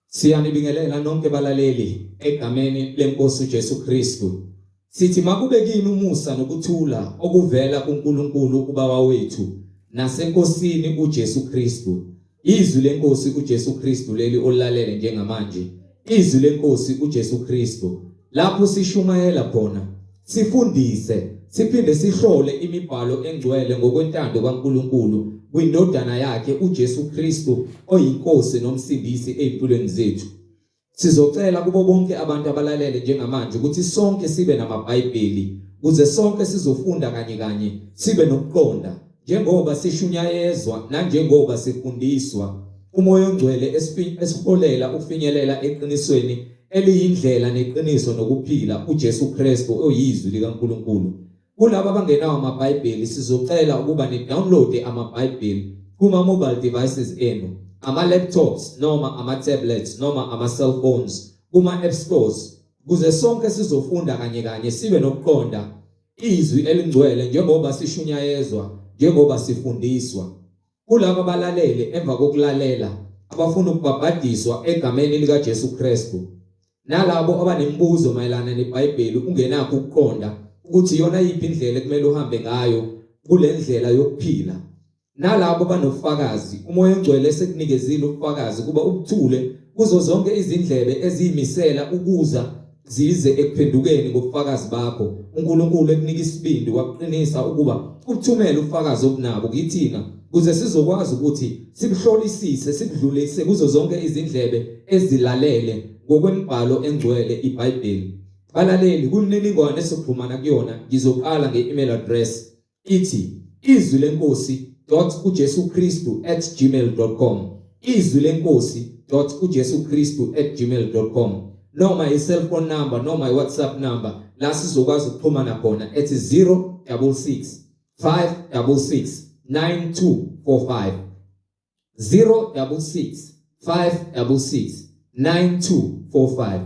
Siyanibingelela nonke balaleli egameni lenkosi uJesu Kristu. Sithi makube kini umusa nokuthula okuvela kuNkulunkulu uBaba wethu naseNkosini uJesu Kristu. Izwi lenkosi uJesu Kristu leli olalele njengamanje. Izwi lenkosi uJesu Kristu lapho sishumayela khona sifundise siphinde sihlole imibhalo engcwele ngokwentando kaNkulunkulu kwindodana yakhe uJesu Kristu oyinkosi nomsindisi ezimpilweni zethu. Sizocela kubo bonke abantu abalalele njengamanje ukuthi sonke sibe namaBhayibheli ukuze sonke sizofunda kanye kanye sibe nokuqonda njengoba sishunyayezwa nanjengoba sifundiswa uMoya oNgcwele esiholela ukufinyelela eqinisweni eliyindlela neqiniso nokuphila uJesu Kristu oyizwi likaNkulunkulu. Kulabo abangenawo amaBhayibheli sizocela ukuba ni-download amaBhayibheli kuma-mobile devices enu, ama-laptops noma ama-tablets noma ama-cellphones kuma-app stores kuze sonke sizofunda kanye kanye sibe nokuqonda izwi elingcwele njengoba sishunyayezwa njengoba sifundiswa. Kulabo abalalele emva kokulalela abafuna ukubhabhadiswa egameni likaJesu Kristu nalabo abanemibuzo mayelana neBhayibheli ungenakho ukuqonda ukuthi iyona yiphi indlela ekumele uhambe ngayo kule ndlela yokuphila nalabo abanofakazi uMoya oNgcwele esekunikezile ubufakazi kuba ubuthule kuzo zonke izindlebe eziyimisela ukuza zize ekuphendukeni ngobufakazi bakho uNkulunkulu ekunika isibindi wakuqinisa ukuba uthumele ubufakazi obunabo kithina kuze sizokwazi ukuthi sibuhlolisise sibudlulise kuzo zonke izindlebe ezilalele ngokwemibhalo engcwele iBhayibheli. Balaleli, kwimininingwane esizoxhumana kuyona ngizoqala nge-email address ithi izwi lenkosi dot uJesu Kristu at gmail.com izwi lenkosi dot uJesu Kristu at gmail.com noma i-cellphone number noma i-WhatsApp number la sizokwazi ukuxhumana khona ethi 066 566 9245 066 566 9245.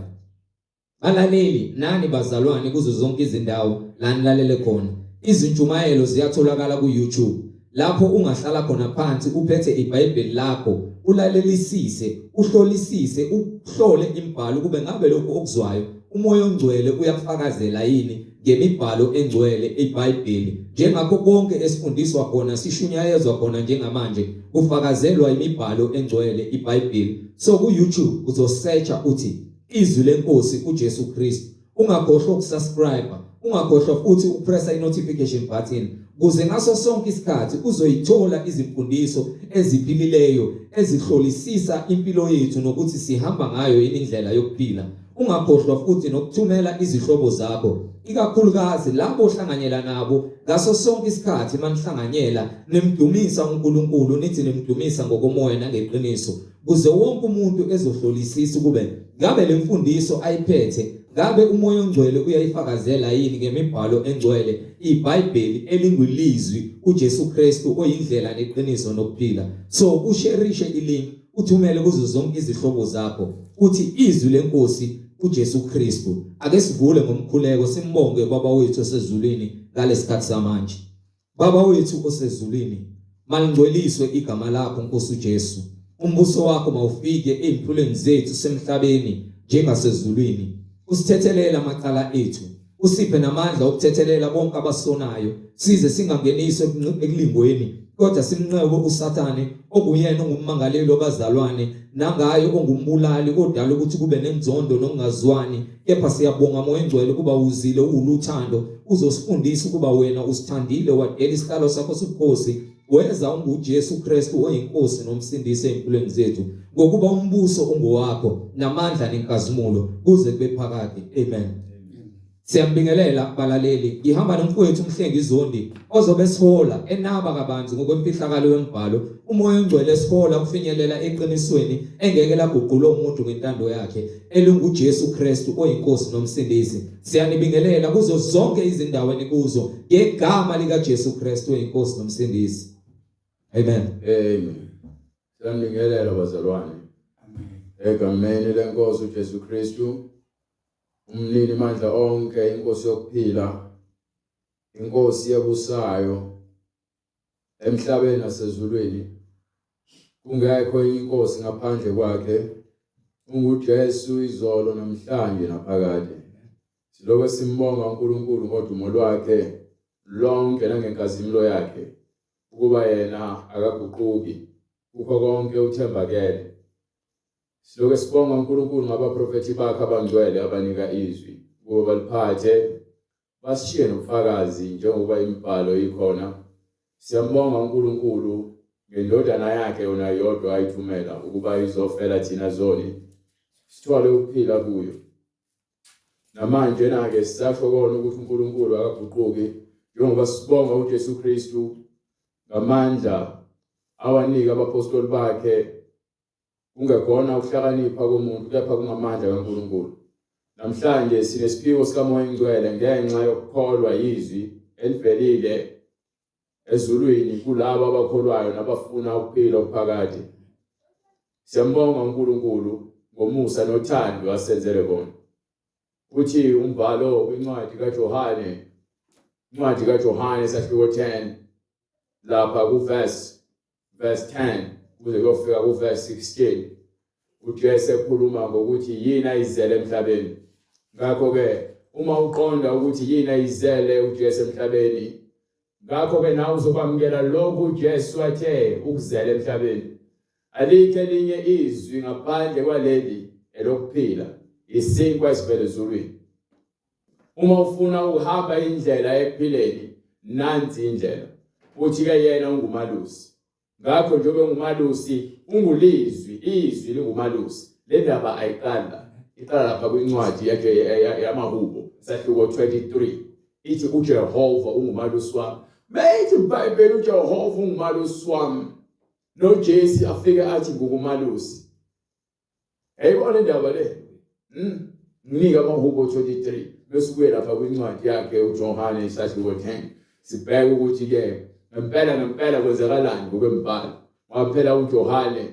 Balaleli nani bazalwane kuzo zonke izindawo la nilalele khona. Izintshumayelo ziyatholakala ku-YouTube lapho ungahlala khona phansi uphethe iBhayibheli lakho ulalelisise, uhlolisise, uhlole imibhalo kube ngabe lokhu okuzwayo uMoya oNgcwele uyakufakazela yini ngemibhalo engcwele iBhayibheli njengakho konke esifundiswa khona sishunyayezwa khona njengamanje kufakazelwa imibhalo engcwele iBhayibheli. So ku-YouTube uzosearcha uthi Izwi leNkosi uJesu Kristu. Ungakhohlwa ukusubscribe, ungakhohlwa futhi ukupressa i-notification button kuze ngaso sonke isikhathi uzoyithola izimfundiso eziphilileyo ezihlolisisa impilo yethu nokuthi sihamba ngayo yini indlela yokuphila. Ungakhohlwa futhi nokuthumela izihlobo zakho ikakhulukazi labo ohlanganyela nabo ngaso sonke isikhathi manihlanganyela nimdumisa uNkulunkulu nithi nimdumisa ngokomoya nangeqiniso kuze wonke umuntu ezohlolisisa ukube ngabe lemfundiso ayiphethe ngabe uMoya oNgcwele uyayifakazela yini ngemibhalo engcwele iBhayibheli elingulizwi uJesu Kristu oyindlela neqiniso nokuphila. So usherishe ilink uthumele kuzo zonke izihlobo zakho uthi izwi lenkosi uJesu Kristu. Ake sivule ngomkhuleko simbonge Baba wethu osezulwini ngalesikhathi samanje. Baba wethu osezulwini, malingcweliswe igama lakho Nkosi uJesu. Umbuso wakho mawufike ezimpilweni zethu semhlabeni njengasezulwini. Usithethelele amacala ethu, usiphe namandla okuthethelela bonke abasonayo, size singangeniswa ekulingweni, kodwa simnqobe uSathane okuyena ongummangaleli wabazalwane nangaye ongumbulali odala ukuthi kube nenzondo nokungazwani. Kepha siyabonga Moya Engcwele ukuba uzile uwuluthando uzosifundisa ukuba wena usithandile wadela isihlalo sakho sobukhosi weza unguJesu Kristu oyinkosi nomsindisi ezimpilweni zethu ngokuba umbuso ungowakho namandla nenkazimulo kuze kube phakade. Amen. Siyambingelela balaleli, ngihamba nomfowethu uMhlengi Zondi ozobe esihola enaba kabanzi ngokwemfihlakalo yombhalo. UMoya oNgcwele esihola ukufinyelela eqinisweni engeke laguqulwa umuntu ngentando yakhe elinguJesu Kristu oyiNkosi noMsindisi. Siyanibingelela kuzo zonke izindawo enikuzo ngegama likaJesu Kristu oyiNkosi noMsindisi. Amen. Amen. Siyanibingelela bazalwane. Amen. Egameni lenkosi uJesu Kristu umnini mandla onke inkosi yokuphila inkosi ebusayo emhlabeni nasezulwini kungekho enye inkosi ngaphandle kwakhe. UnguJesu izolo namhlanje naphakade. Silokhu simbonga uNkulunkulu ngodumo lwakhe lonke nangenkazimulo yakhe ukuba yena akaguquki kukho konke uthembakele. Silokhu sibonga uNkulunkulu ngabaprofethi bakhe abangcwele abanika izwi ukuba baliphathe basishiye nobufakazi njengoba imibhalo ikhona. Siyambonga uNkulunkulu ngendodana yakhe yona yodwa ayithumela ukuba izofela thina zoni sithole ukuphila kuyo. Namanje na-ke sisasho kona ukuthi uNkulunkulu akaguquki njengoba sibonga uJesu Kristu ngamandla awanika abapostoli bakhe Kungekhona ukuhlakanipha komuntu kepha kungamandla kaNkulunkulu. Namhlanje sinesiphiwo sikaMoya oNgcwele ngenxa yokukholwa yizwi elivelile ezulwini kulabo abakholwayo nabafuna ukuphila okuphakade. Siyambonga uNkulunkulu ngomusa nothando asenzele kona. Uthi umbhalo kwincwadi kaJohane, incwadi kaJohane sahluko 10 lapha kuverse verse 10 kuze kuyofika kuverse 16 uJesu ekhuluma ngokuthi yini ayizele emhlabeni ngakho ke uma uqonda ukuthi yini ayizele uJesu emhlabeni ngakho ke nawe uzokwamukela lokhu uJesu athe ukuzele emhlabeni alikho elinye izwi ngaphandle kwaleli elokuphila isinkwa esivela ezulwini Uma ufuna ukuhamba indlela ekuphileni, nansi indlela. Uthi ke yena ungumalusi. Ngakho njengoba ungumalusi, ungulizwi, izwi lingumalusi. Le ndaba ayiqali la. Iqala lapha kwincwadi yakhe yamaHubo, sahluko 23. Ithi uJehova ungumalusi wami. Mayithi iBhayibheli uJehova ungumalusi wami. NoJesu afike athi ngukumalusi. Yayibona indaba le. Nginika amahubo 23 bese ubuye lapha kwincwadi yakhe uJohane isahluko 10 sibheke ukuthi ke ngempela ngempela kwenzakalani ngokwembhalo. Ngoba phela uJohane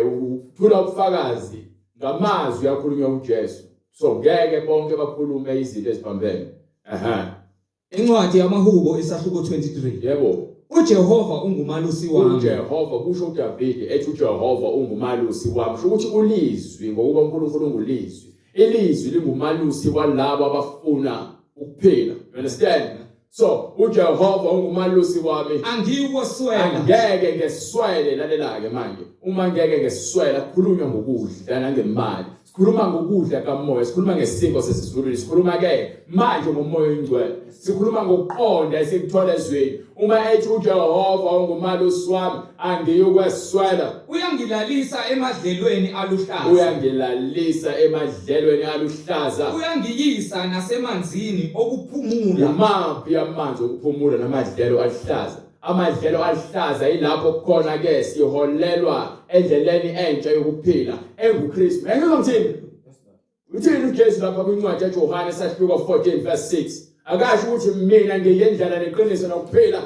uthula ubufakazi ngamazwi akhulunywa uJesu. So ngeke bonke bakhulume izinto eziphambene. Aha. Incwadi yamaHubo isahluko 23. Yebo. UJehova ungumalusi wami. UJehova kusho uDavide ethi uJehova ungumalusi wami. Kusho ukuthi ulizwi ngokuba uNkulunkulu ungulizwi. Ilizwi lingumalusi walabo abafuna ukuphila. You understand? So uJehova ungumalusi wami. Angiyukweswela. Angeke ngeswele lalela ke manje. Uma ngeke ngeswela kukhulunywa ngokudla nangemali. Sikhuluma ngokudla kamoya, sikhuluma ngesiko sesizulwini, sikhuluma ke manje ngomoya oyingcwele. Sikhuluma ngokuqonda esikuthola ezweni. Uma ethi uJehova ungumalusi wami, angiyukweswela. Uyangilalisa emadlelweni aluhlaza. Uyangilalisa emadlelweni aluhlaza. Uyangiyisa nasemanzini okuphumula. Imaphi amanzi okuphumula namadlelo aluhlaza? Amadlelo aluhlaza yilapho kukhona ke siholelwa endleleni entsha yokuphila enguKristu. Ngeke ngithini? Uthini uJesu lapha kwincwadi kaJohane sahluko 14 verse 6? Akasho ukuthi mina ngiyindlela neqiniso nokuphila.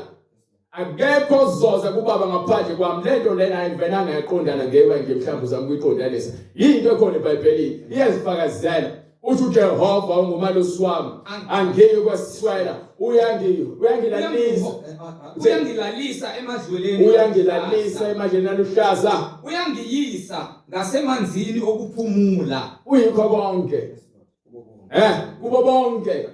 Akekho ozoza kubaba ngaphandle kwami. Lento lena ayivelanga yaqondana ngewe nje mhlawumbe uzama ukuyiqondanisa. Yinto ekhona eBhayibhelini iyazifakazela. Uthi uJehova ungumalusi wami, angiyi kweswela, uyangi uyangilalisa. Uyangilalisa emadlweleni. Uyangilalisa emadlelweni aluhlaza. Uyangiyisa ngasemanzini okuphumula. Uyikho konke. Kubo bonke.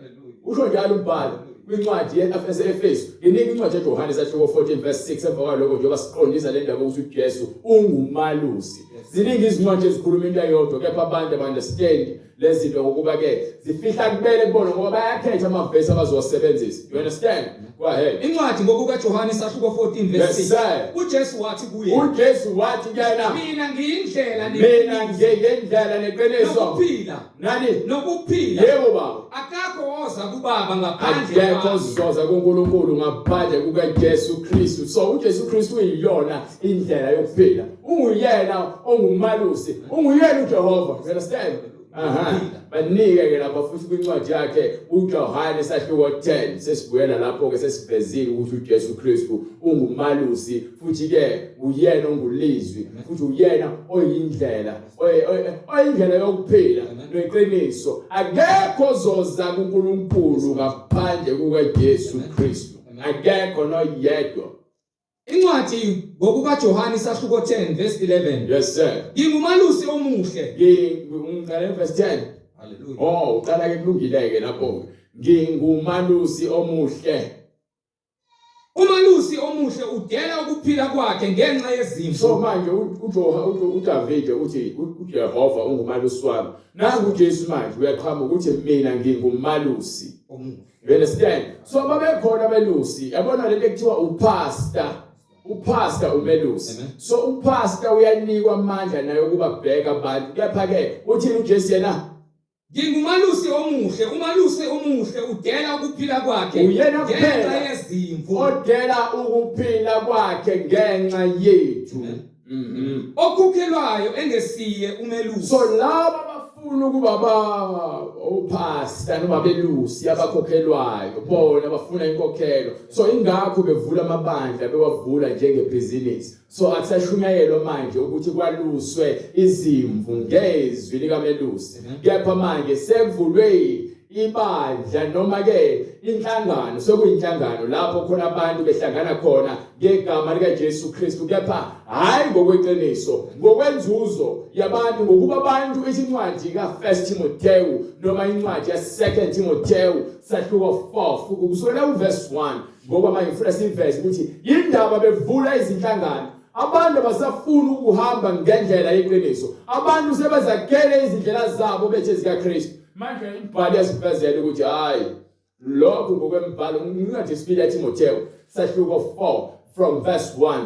Usho njalo umbhalo kwincwadi ye-Efesu. Nginika incwadi yaJohane isahluko 14 verse 6 emva kwaloko njengoba siqondisa le ndaba ukuthi uJesu ungumalusi. Ziningi izincwadi ezikhuluma into eyodwa kepha abantu aba-understand lezi zinto ngokuba ke zifihla kubele kubona ngoba bayakhetha amavesi abazowasebenzisa. You understand? Go ahead. Incwadi ngokukaJohane isahluko 14 verse Yes, 6. sir. UJesu wathi kuye, uJesu wathi kuyena, mina ngiyindlela mina ngiyindlela neqiniso nokuphila. Nani? Nokuphila. Yebo baba. Akakho oza kubaba ngaphandle Akekho ozoza kuNkulunkulu ngaphandle kukaJesu Kristu. So uJesu Kristu uyiyona indlela yokuphila. Unguyena ongumalusi. Unguyena uJehova. You understand? Aha. Banike ke lapha futhi kwincwadi yakhe uJohane sahluko 10 sesibuyela lapho ke sesivezile ukuthi uJesu Kristu ungumalusi futhi ke uyena ongulizwi futhi uyena oyindlela oyindlela yokuphila neqiniso akekho ozoza kuNkulunkulu ngaphandle kukaJesu Kristu akekho noyedwa. Incwadi ngokukaJohane isahluko 10 verse 11. Yes sir. Ngingumalusi omuhle. Ngiqale verse 10. Hallelujah. Oh, uqala ke kulungile ke lapho. Ngingumalusi omuhle. Umalusi omuhle udela ukuphila kwakhe ngenxa yezimvu. So manje uDavide uthi uJehova ungumalusi wami. Nangu uJesu manje uyaqhamuka ukuthi mina ngingumalusi omuhle. You understand? So babekhona abelusi. Yabona lento ekuthiwa upastor. Upastor umelusi. So upastor uyanikwa amandla naye ukuba bheka abantu. Kepha ke uthini uJesu yena? Ngingumalusi omuhle, umalusi omuhle udela ukuphila kwakhe Uyena ngenxa kuphela yezimvu. odela ukuphila kwakhe ngenxa yethu. Okhokhelwayo engesiye umelusi. So laba abafuna ukuba ba opastor noma belusi abakhokhelwayo bona bafuna inkokhelo. So ingakho bevula amabandla bewavula njengebhizinisi. So akusashunyayelwa manje ukuthi kwaluswe izimvu ngezwi likamelusi. Kepha manje sekuvulwe ibandla noma ke inhlangano, sekuyinhlangano lapho khona abantu behlangana khona ngegama likaJesu Kristu, kepha hayi ngokweqiniso, ngokwenzuzo yabantu, ngokuba abantu ithi incwadi ka-1 Timothewu noma incwadi ya-2 Timothewu sahluko 4 kusukela uverse 1, ngoba manje ngifuna siveze ukuthi yindaba bevula izinhlangano. Abantu abasafuni ukuhamba ngendlela yeqiniso, abantu sebezakhele izindlela zabo bethe zikaKristu. Manje imibhalo yasivezela ukuthi hayi, lokhu ngokwembhalo. Incwadi yesibili yaTimotheo sahluko 4 from verse 1.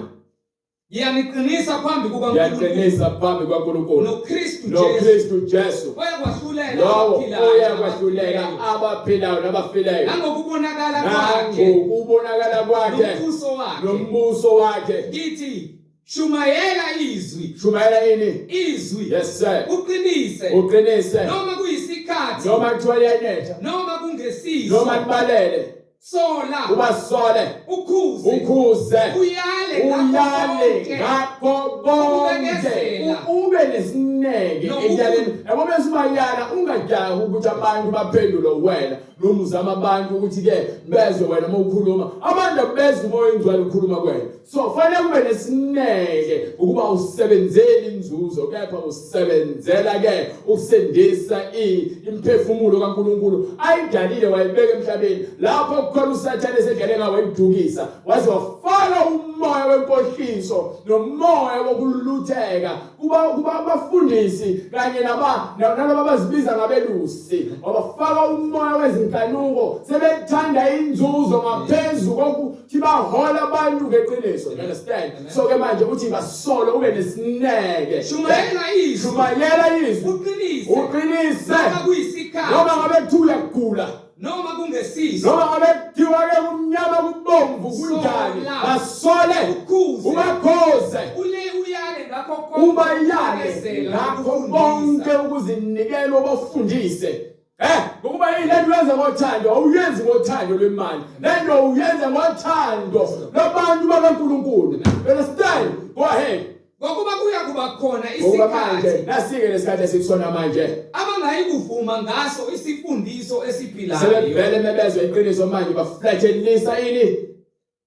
Ngiyaniqinisa phambi kukaNkulunkulu Ngiyaqinisa phambi kukaNkulunkulu noKristu Jesu noKristu Jesu oyakwahlulela lowo abaphilayo oyakwahlulela nabafileyo. abaphilayo nabafileyo Nangokubonakala kwakhe nangokubonakala kwakhe nombuso wakhe. nombuso wakhe. Ngithi shumayela izwi, Shumayela ini? Izwi. Yes sir. Uqinise. Uqinise. Noma kuyisikhathi, Noma kuthiwa liyanetha, noma kungesiso, noma kubalele, sola, ubasole, ukhuze, ukhuze, uyale ngakho uyale konke. ngakho konke. Ukubekezela. Ube nesineke ekulaleni. Yabo, bese ubayala, ungajahi ukuthi abantu baphendule wena, noma uzama abantu ukuthi ke bezwe wena uma ukhuluma. Abantu abezwe umoya oyingcwele ukhuluma kuwena. So fanele kube nesineke ukuba usebenzeli inzuzo, kepha usebenzela ke ukusindisa imphefumulo kaNkuluNkulu ayidalile wayibeka emhlabeni, lapho kukhona uSathane esedlale ngawo wayidukisa, waze wafaka umoya wenkohliso nomoya wokulutheka kuba abafundisi kanye naba nalaba abazibiza ngabelusi, wabafaka umoya wezinkanuko, sebethanda inzuzo ngaphezu kokuthi bahola abantu ngeqiniso. You understand? So ke manje uthi basolo, ube nesineke. Shumayela izwi. Shumayela izwi. Uqinise. Uqinise. Noma kuyisikhathi, noma ngabe kuthiwa uyagula, noma kungesiso, noma ngabe kuthiwa ke kumnyama kubomvu kunjani, Sola. basole, ukhuze, ubakhoze, ule uyale ngakho konke, ubayale ukubekezela ngakho nokufundisa. konke ukuzinikela, ubafundise, ngokuba yini lento uyenza ngothando, awuyenzi ngothando lwemali, lento uyenza ngothando lwabantu bakaNkulunkulu. You understand? Go ahead. Ngokuba kuya kuba khona Ngokuba manje isikhathi nasike lesikhathi esikusona manje abangayikuvuma ngaso isifundiso esiphilayo, sebevele mebezwe iqiniso manje baflathelisa ini?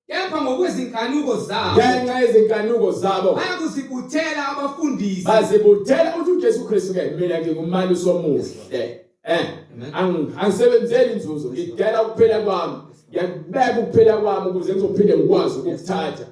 Kepha ngokwezinkanuko zabo Ngenxa yezinkanuko zabo bayakuzibuthela abafundisi. Bazibuthela. Uthi uJesu Kristu ke, mina ngingumalusi omuhle, Amen. Angisebenzeli inzuzo, ngidela ukuphila kwami, ngiyakubeka ukuphila kwami ukuze ngizophinde ngikwazi ukukuthatha.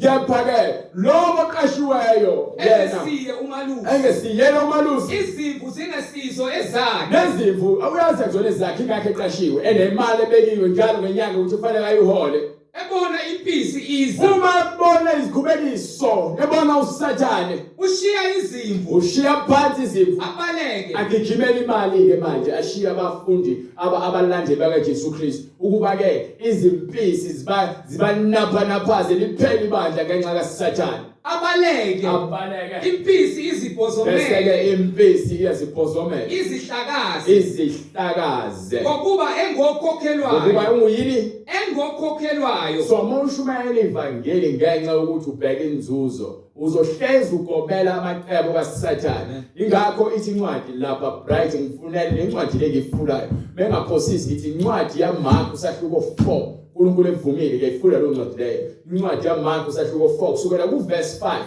Kepha ke lowo oqashiweyo yena engesiye umalusi, engesiyena umalusi, izimvu zingesizo ezakhe, nezimvu uyazi akuzona ezakhe, ingakho eqashiwe, enemali ebekiwe njalo ngenyanga ukuthi kufanele ayihole. Ebona impisi iza, Uma ebona izikhubekiso, ebona uSathane, ushiya izimvu, ushiya phansi izimvu, abaleke. Agijimela imali-ke manje, ashiye abafundi abalandeli bakaJesu Kristu ukuba-ke izimpisi zibanaphanaphaze liphele ibandla ngenxa kaSathane. Abaleke. Abaleke. Impisi Bese-ke izibhozomele, impisi iyazibhozomela, izihlakaze, izihlakaze. Ngokuba engokhokhelwayo, Ngokuba unguyini? Engokhokhelwayo. So uma ushumayela ivangeli ngenxa yokuthi ubheka inzuzo, uzohlezi ugobela amacebo kaSathane. Ingakho ithi incwadi lapha, bright, ngifunele le ncwadi le ngiyifulayo, bengaphosisi, ngithi incwadi yaMark sahluko 4. uNkulunkulu evumile ngiyayifunda leyo ncwadi leyo. Incwadi yaMark isahluko 4 kusukela kuverse 5.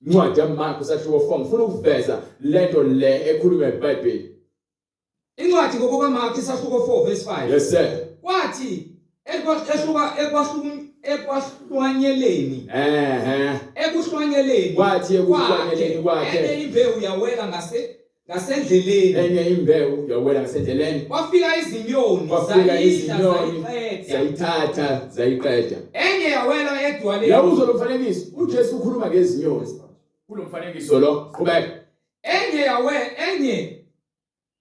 Incwadi yaMark isahluko 4 ngifuna ukuveza lento le ekhulunywa iBhayibheli. Incwadi ngokukaMark isahluko 4 verse 5. Yes sir. Kwathi ekwahluka ekwahluka ekwahlwanyeleni ehe ekuhlwanyeleni kwathi ekuhlwanyeleni kwakhe enye imbewu yawela ngase ngasendleleni enye imbewu yawela ngasendleleni kwafika izinyoni kwafika izinyoni zayiqeda zayithatha zayiqeda enye yawela edwaleni yawuzwa lo mfanekiso uJesu ukhuluma ngezinyoni kulo mfanekiso lo qhubeka enye yawe enye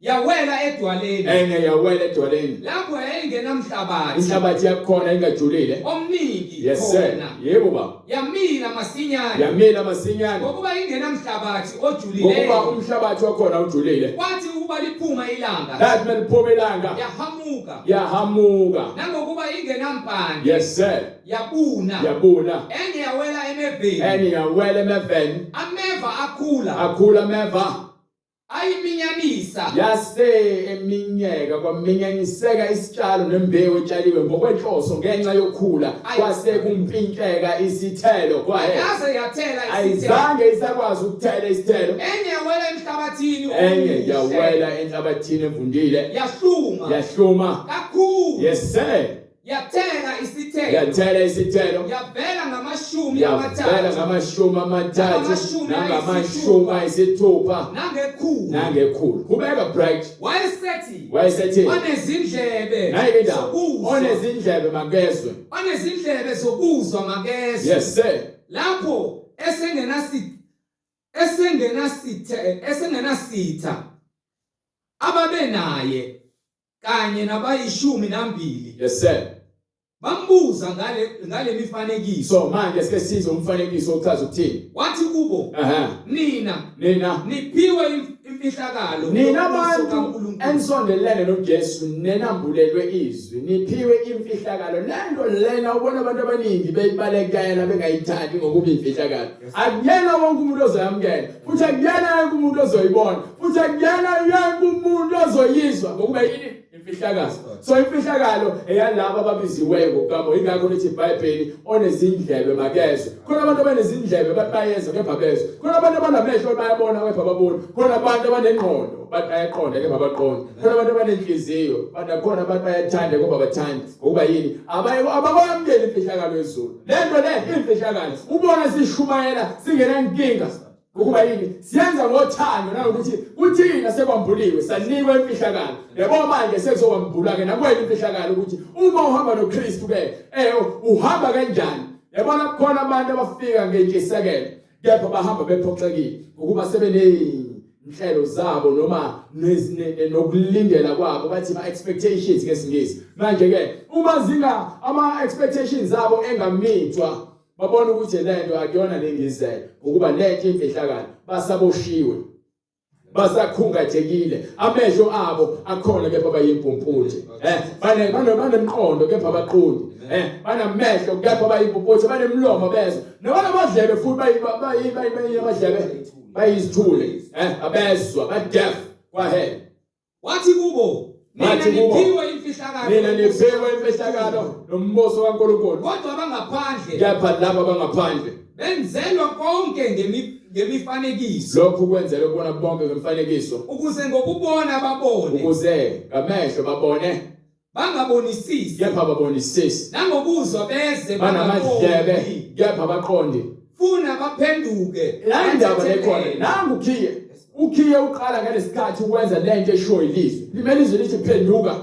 yawela edwaleni enye yawela edwaleni lapho yayingenamhlabathi inhlabathi yakhona ingajulile omningi yes sir khona yebo baba yamila masinyane yamila masinyane ngokuba ingenamhlabathi ngokuba ojulileyo umhlabathi wakhona ujulile kwathi ukuba liphuma ilanga lathi meliphuma ilanga yahamuka yahamuka nangokuba ingenampande yes sir yabuna yabuna enye yawela emeveni enye yawela emeveni ameva akhula akhula ameva ayiminyanisa yase eminyeka kwaminyaniseka isitshalo nembewu etshaliwe ngokwenhloso ngenxa yokukhula kwase kumpintsheka isithelo kwahe yaze yathela isithelo ayizange isakwazi ukuthela isithelo enye yawela emhlabathini enye omuhle. yawela enhlabathini evundile yahluma yahluma kakhulu yes sir yathela isithelo yathela isithelo yavela ngamashumi yavela amathathu ngamashumi amathathu Nangamashumi nangamashumi ayisithupha nangekhulu nangekhulu kubeka bright wayesethi wayesethi onezindlebe nayi indaba zokuzwa onezindlebe makezwe onezindlebe zokuzwa makezwe yes sir lapho esengenasi esengenasithe esengenasitha ababenaye kanye nabayishumi nambili yes sir bambuza ngale ngale mifanekiso so manje sike sizwe umfanekiso ochaza ukuthini wathi kubo aha nina nina niphiwe imfihlakalo nina yombuso bantu kaNkulunkulu. enisondelene noJesu nenambulelwe izwi niphiwe imfihlakalo lento lena ubona abantu abaningi beyibalekela bengayithandi ngokuba imfihlakalo akuyena wonke umuntu ozoyamukela futhi akuyena wonke umuntu ozoyibona futhi akuyena wonke umuntu ozoyizwa ngokuba yini imfihlakalo so imfihlakalo eyalabo ababiziweyo ngokukamoya ingakho lithi iBhayibheli onezindlebe makezwe khona abantu abanezindlebe bathi bayezwa kepha bezwe khona abantu abanamehlo bayabona kepha baboni khona abantu abanengqondo bathi bayaqonda kepha abaqondi khona abantu abanenhliziyo bathi khona abantu bayathanda kodwa abathandi ngokuba yini abakwamukeli imfihlakalo yezulu lento le imfihlakalo ubona sishumayela singenankinga ukuba yini siyenza ngothando nanokuthi kuthina sekwambuliwe sanikwa imfihlakalo yabo manje sekuzokwambula ke nakwena imfihlakalo ukuthi uma uhamba noKristu ke uhamba kanjani yabona kukhona abantu abafika ngentshisekelo kepha bahamba bephoxekile ngokuba sebeney'nhlelo zabo noma nokulindela kwabo bathi ma-expectations ngesingisi manje ke uma zinga ama-expectations abo engamithwa babona ukuthi lento akuyona lengizele ngokuba lento imfihlakalo basaboshiwe basakhungathekile amehlo abo akhona kepha bayimpumputhe bane banemqondo kepha abaqondi banamehlo kepha bayimpumputhe banemlomo bezwe nabanamadlebe futhi bayi amadlebe bayizithule abezwa ba deaf kwahe Wathi kubo, nina Wathi kubo, niphiwe imfihlakalo. nina niphiwe imfihlakalo nombuso kaNkulunkulu Kodwa abangaphandle kepha laba abangaphandle benzelwa konke ngemifanekiso lokhu kwenzelwe kubona bonke ngemfanekiso ukuze ngokubona babone ukuze ngamehlo babone bangabonisisi kepha babonisisi nangokuzwa beze banamadlebe bangaqondi kepha baqondi funa baphenduke la indaba lekhona bathethelelwe. nangu ukhiye ukhiye uqala ngalesikhathi ukwenza lento eshiwo ilizwi limele izwi lithi phenduka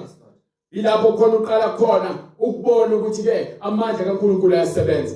ilapho khona uqala khona ukubona ukuthi ke amandla kaNkulunkulu ayasebenza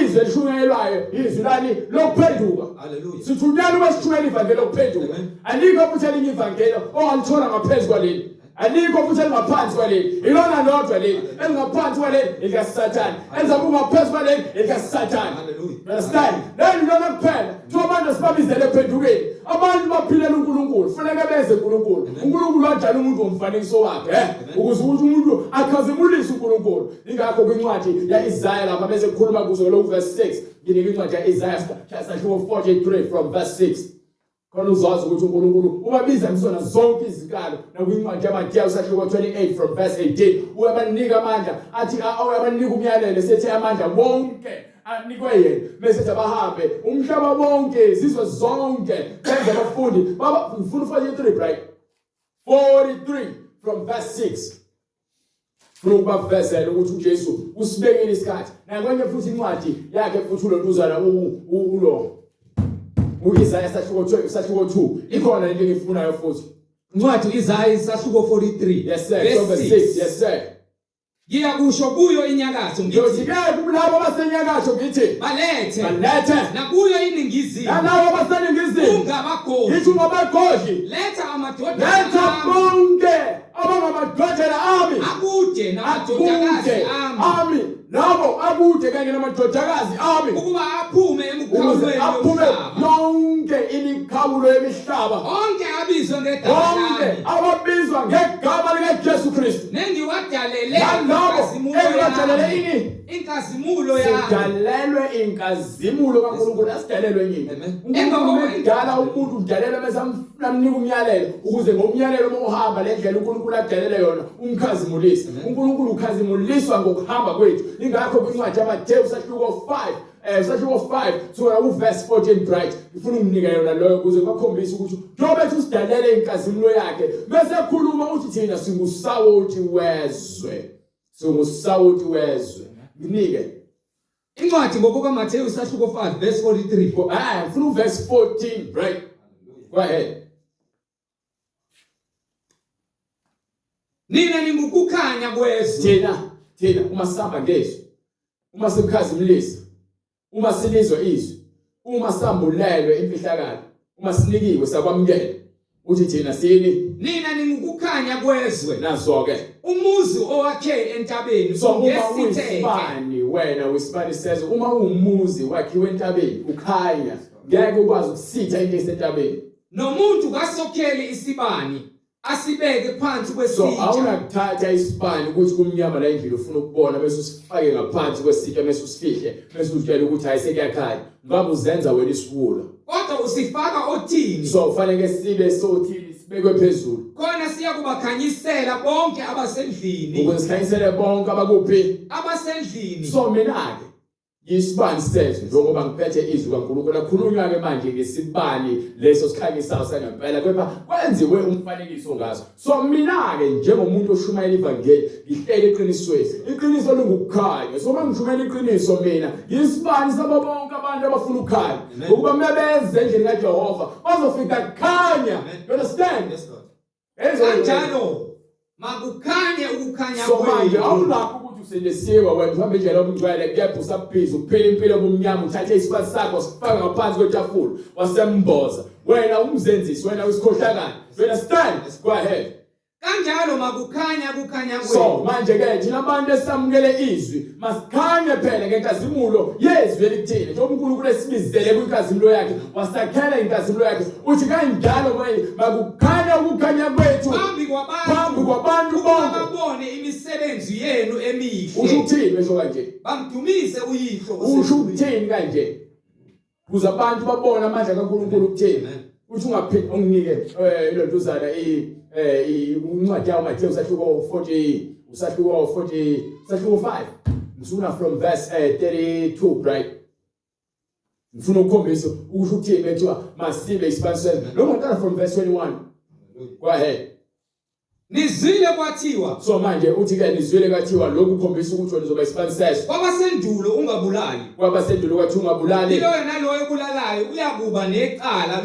izwi elishunyayelwayo izwi lani lokuphenduka Hallelujah. sithunyelwa ukuba sishumayele ivangeli lokuphenduka Amen. alikho futhi elinye ivangeli ongalithola ngaphezu kwaleli alikho futhi elingaphansi kwaleli ilona lodwa leli elingaphansi kwaleli elikasathane elizabe ungaphezu kwaleli elikasathane Hallelujah. You understand leli lona kuphela kuthiwa abantu sibabizele ekuphendukeni abantu baphilela uNkulunkulu funeka beze uNkulunkulu uNkulunkulu wadala umuntu ngomfanekiso wakhe ukuze ukuthi umuntu akhazimulise uNkulunkulu ingakho kwincwadi ya-Isaya lapha bese kukhuluma kuzo lokhu verse 6 nginika incwadi ya-Isaya sahluko 43 from verse 6. Khona uzazi ukuthi uNkulunkulu ubabiza kusona zonke izinkalo nakwincwadi yaMateyu isahluko 28 from verse 18 uyabanika amandla athi uyabanika umyalelo sethi amandla wonke anikwe yena bese ethi abahambe umhlaba wonke izizwe zonke benze abafundi baba ngifuna 43 right 43 from verse 6 Funa ukubavezela ukuthi uJesu usibekile isikhathi. Nakwenye futhi incwadi yakhe futhi ulontuzana ulo. UIsaya sahluko 2 sahluko 2 ikhona into engiyifunayo futhi. Incwadi Isaya isahluko 43. Yes sir. Verse 6. Yes sir. Ngiyakusho kuyo inyakatho ngithi Ngiyothi ke kulabo abasenyakatho ngithi balethe balethe nakuyo iningizimu nalabo abaseningizimu ungabagodli ngithi ungabagodli letha amadodana letha ami bonke abangamadodana ami akude namadodakazi akude ami ami labo akude kanye namadodakazi ami ukuba aphume ukuze emikhawulweni aphume yomhlaba yonke imikhawulo yemihlaba onke abizwe ngegama bonke lami ababizwa ngegama likaJesu Kristu nengiwadalele nalabo inkazimulo engiwadalele yami ini inkazimulo yami sidalelwe inkazimulo kaNkulunkulu asidalelwe nyini Amen. uNkulunkulu edala umuntu udalelwe bese amnika umyalelo ukuze ngomyalelo uma uhamba le ndlela uNkulunkulu adalele yona umkhazimulise uNkulunkulu ukhazimuliswa ngokuhamba kwethu ingakho kwincwadi yaMateyu sahluko 5 eh sahluko 5 sukela kuverse 14 bright ngifuna unginike yona loyo ukuze ngibakhombise ukuthi njengoba ethi usidalele inkazimulo yakhe bese ekhuluma uthi thina singusawoti wezwe singusawoti wezwe nginike Incwadi ngokukaMathewu isahluko 5 verse 43. Go, ah, ngifuna uverse 14 right go ahead Nina ningukukhanya kwezwe. Thina thina uma sihamba ngezwi uma simkhazimulisa uma silizwa izwi uma sambulelwe imfihlakalo uma sinikiwe sakwamukela uthi thina sini Nina ningukukhanya kwezwe. nazo ke Umuzi owakhe entabeni so uma ungesitheke. uyisibani wena uyisibani sezwe uma uwumuzi wakhiwe entabeni ukhanya ngeke ukwazi ukusitha into esentabeni Nomuntu kasokheli isibani asibeke phansi so kwesitsha. awunakuthatha isibani ukuthi kumnyama la endlini ufuna ukubona bese usifake ngaphansi kwesitsha bese usifihle bese uzitshela ukuthi hayi sekuyakhanya ngabe uzenza wena isiwula Kodwa usifaka othini so kufanele sibe sothini sibekwe phezulu khona siyakubakhanyisela bonke abasendlini ukuze sikhanyisele bonke abakuphi abasendlini. so mina-ke Isibani sezwe njengoba ngiphethe izwi kaNkulunkulu akhulunywa ke manje ngesibani leso sikhanyisayo sangempela kepha kwenziwe umfanekiso ngaso so mina ke njengomuntu oshumayela ivangeli ngihlele eqinisweni iqiniso lingukukhanya so uma ngishumayela iqiniso mina ngisibani sabo bonke abantu abafuna ukukhanya ngokuba mebeze endlini kaJehova bazofika kukhanya you understand yes, Lord. Kanjalo makukhanye ukukhanya So manje awunakho ukuthi usindisiwe wena uhamba indlela yobungcwele kepha usabhizi uphila impilo yobumnyama uthathe isibazi sakho sifaka ngaphansi kwetafula wasemboza wena umzenzisi wena usikhohlakala you understand go ahead Kanjalo makukhanya ukukhanya so kwenu. manje ke thina abantu esamukele izwi masikhanye phela ngenkazimulo yezwi elithile njengoba uNkulunkulu esibizele kwinkazimulo yakhe wasakhela inkazimulo yakhe uthi kanjalo manje makukhanya ukukhanya kwethu Phambi kwabantu phambi kwabantu ukuba bonke babone imisebenzi yenu usho emihle. ukuthini besho kanje Bamdumise uyihlo usho osezulwini. ukuthini kanje kuze abantu babone amandla kaNkulunkulu ukuthini uthi ungaphinde unginike eh, ilontuzana eh, incwadi yawo Matthew usahluko 40 usahluko 40 usahluko 5 ngifuna from verse 32 right ngifuna ukukhombisa ukusho ukuthini bethiwa masibe isibani sezwe lo ngaqala from verse 21 go ahead Nizwile kwathiwa so manje uthi ke nizwile kwathiwa lokhu kukhombisa ukuthi wena uzoba isibani sezwe kwabasendulo ungabulali. kwabasendulo kwathiwa ungabulali Yiloyo naloyo obulalayo uyakuba necala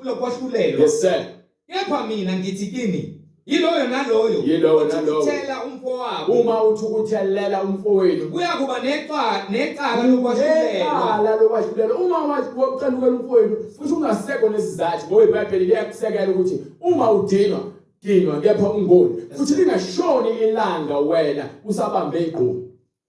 lokwahlulelwa. yes sir Kepha mina ngithi kini, yiloyo naloyo Yilowo nalowo. othukuthela umfowabo uma uthukuthelela umfowenu uyakuba necala lokwahlulelwa. Necala lokwahlulelwa uma waqalukela umfowenu futhi ungasekho nesizathu ngoba iBhayibheli liyakusekela ukuthi uma udinwa dinwa kepha ungoni futhi lingashoni ilanga wena usabambe igqubu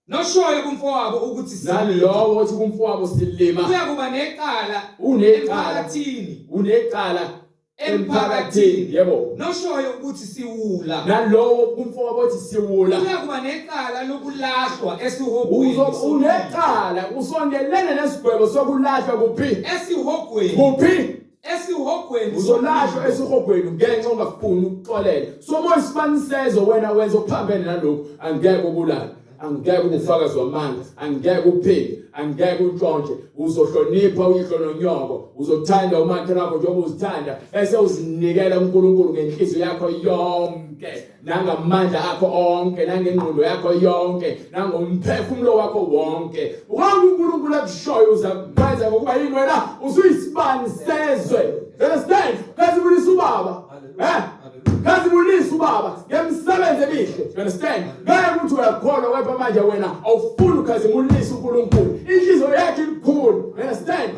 Noshoyo kumfowabo ukuthi silima nalowo othi kumfowabo silima uyakuba necala unecala emphakathini unecala emphakathini yebo noshoyo ukuthi siwula nalowo kumfowabo othi siwula uyakuba necala lokulahlwa esihogweni unecala usondelene nesigwebo sokulahlwa kuphi esihogweni kuphi Esihogweni. Uzolahlwa esihogweni ngenxa ungafuni ukuxolela. So uma isifanisezwe wena wenza okuphambene nalokhu, angeke ubulale, angeke ubufakazi wamanga, angeke uphike, angeke untshontshe, uzohlonipha uyihlo nonyoko, uzothanda umakhelwane wakho njengoba uzithanda, bese uzinikela kuNkulunkulu ngenhliziyo yakho yonke, nangamandla akho onke, nangengqondo yakho yonke, nangomphefumulo wakho wonke. Wonke uNkulunkulu akushoyo uzakwenza, ngokuba yini? Wena usuyisibani sezwe. You understand? Khazimulisa ubaba, khazimulisa ubaba ngemisebenzi emihle. You understand? Ngeke ukuthi uyakholwa, kepha manje wena awufuni ukhazimulisa uNkulunkulu, inhliziyo yakhe ilukhuni. You understand?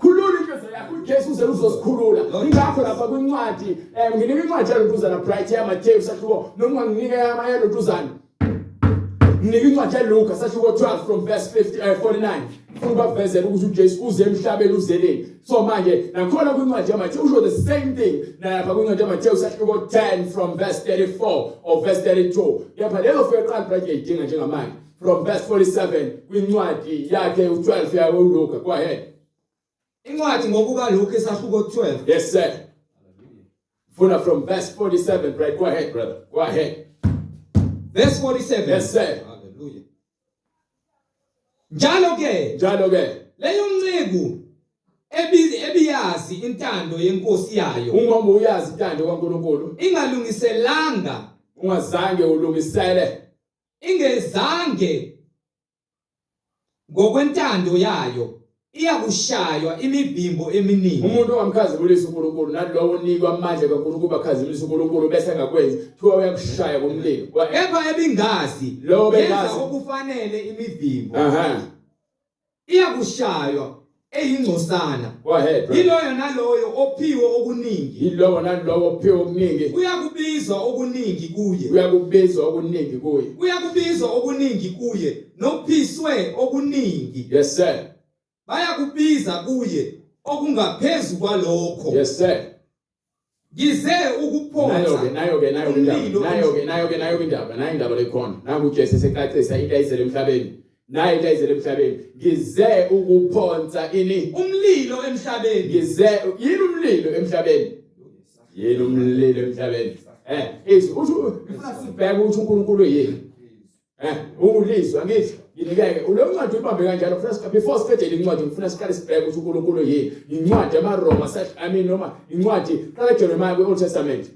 Khulula inhliziyo yakho, uJesu uze uzosikhulula. Ingakho lapha kwincwadi, nginika incwadi yalontuzana, Bright, yaMathewu sahluko, noma unganginika yalontuzana, nginika incwadi yaLuka sahluko 12 from verse 50, 49. Ngifuna ukubavezela ukuthi uJesu uze emhlabeni uzeleni. So manje nakhona kwincwadi yaMathewu usho the same thing, nalapha kwincwadi yaMathewu sahluko 10 from verse 34 or verse 32. Kepha lezo fika qala, Bright, ngiyayidinga njengamanje from verse 47 kwincwadi yakhe u12 yawo Luka. Go ahead. Incwadi ngokuka Luka isahluko 12. Yes sir, funa from verse 47, Bright. Go ahead, brother, go ahead. Verse 47. Yes sir. Hallelujah. Njalo ke, Njalo ke, leyo nceku ebiyazi intando yenkosi yayo, uma uyazi intando kaNkulunkulu, ingalungiselanga, ungazange ulungisele, ingezange ngokwentando yayo, iyakushaywa imivimbo eminingi. Umuntu ongamkhazimulisa uNkulunkulu, nalowo onikwa amandla kaNkulunkulu akhazimulisa uNkulunkulu bese engakwenzi, kuthiwa uyakushaya ngomlilo. Kepha ebingazi, Lo yenza bengazi. okufanele imivimbo, iyakushaywa eyingcosana. Go ahead, brother. Yiloyo naloyo ophiwe okuningi, Yilowo nalowo ophiwe okuningi, kuyakubizwa okuningi kuye. Uyakubizwa okuningi kuye. Kuyakubizwa okuningi kuye, nophiswe okuningi, Yes sir. bayakubiza kuye okungaphezu kwalokho. Yes sir. Ngize Nayo ke, ukuphonsa nayo ke, nayo ke indaba. umlilo. Nayo ke, nayo ke, nayo ke indaba, nayo indaba lekhona. Nangu uJesu esecacisa into ayizele emhlabeni. Nayo into ayizele emhlabeni. Ngize ukuphonsa ini? Umlilo emhlabeni. Ngize yini umlilo emhlabeni? Yini umlilo emhlabeni? Izwi uthi ngifuna sibheke ukuthi uNkulunkulu yini. Ulizwi angithi nginikeke ulo ncwadi uyibambe kanjalo. Ngifuna before siqedele incwadi, ngifuna siqale sibheke ukuthi uNkulunkulu yini. Incwadi yamaRoma, I mean, noma incwadi qala Jeremiah kwi-Old Testament.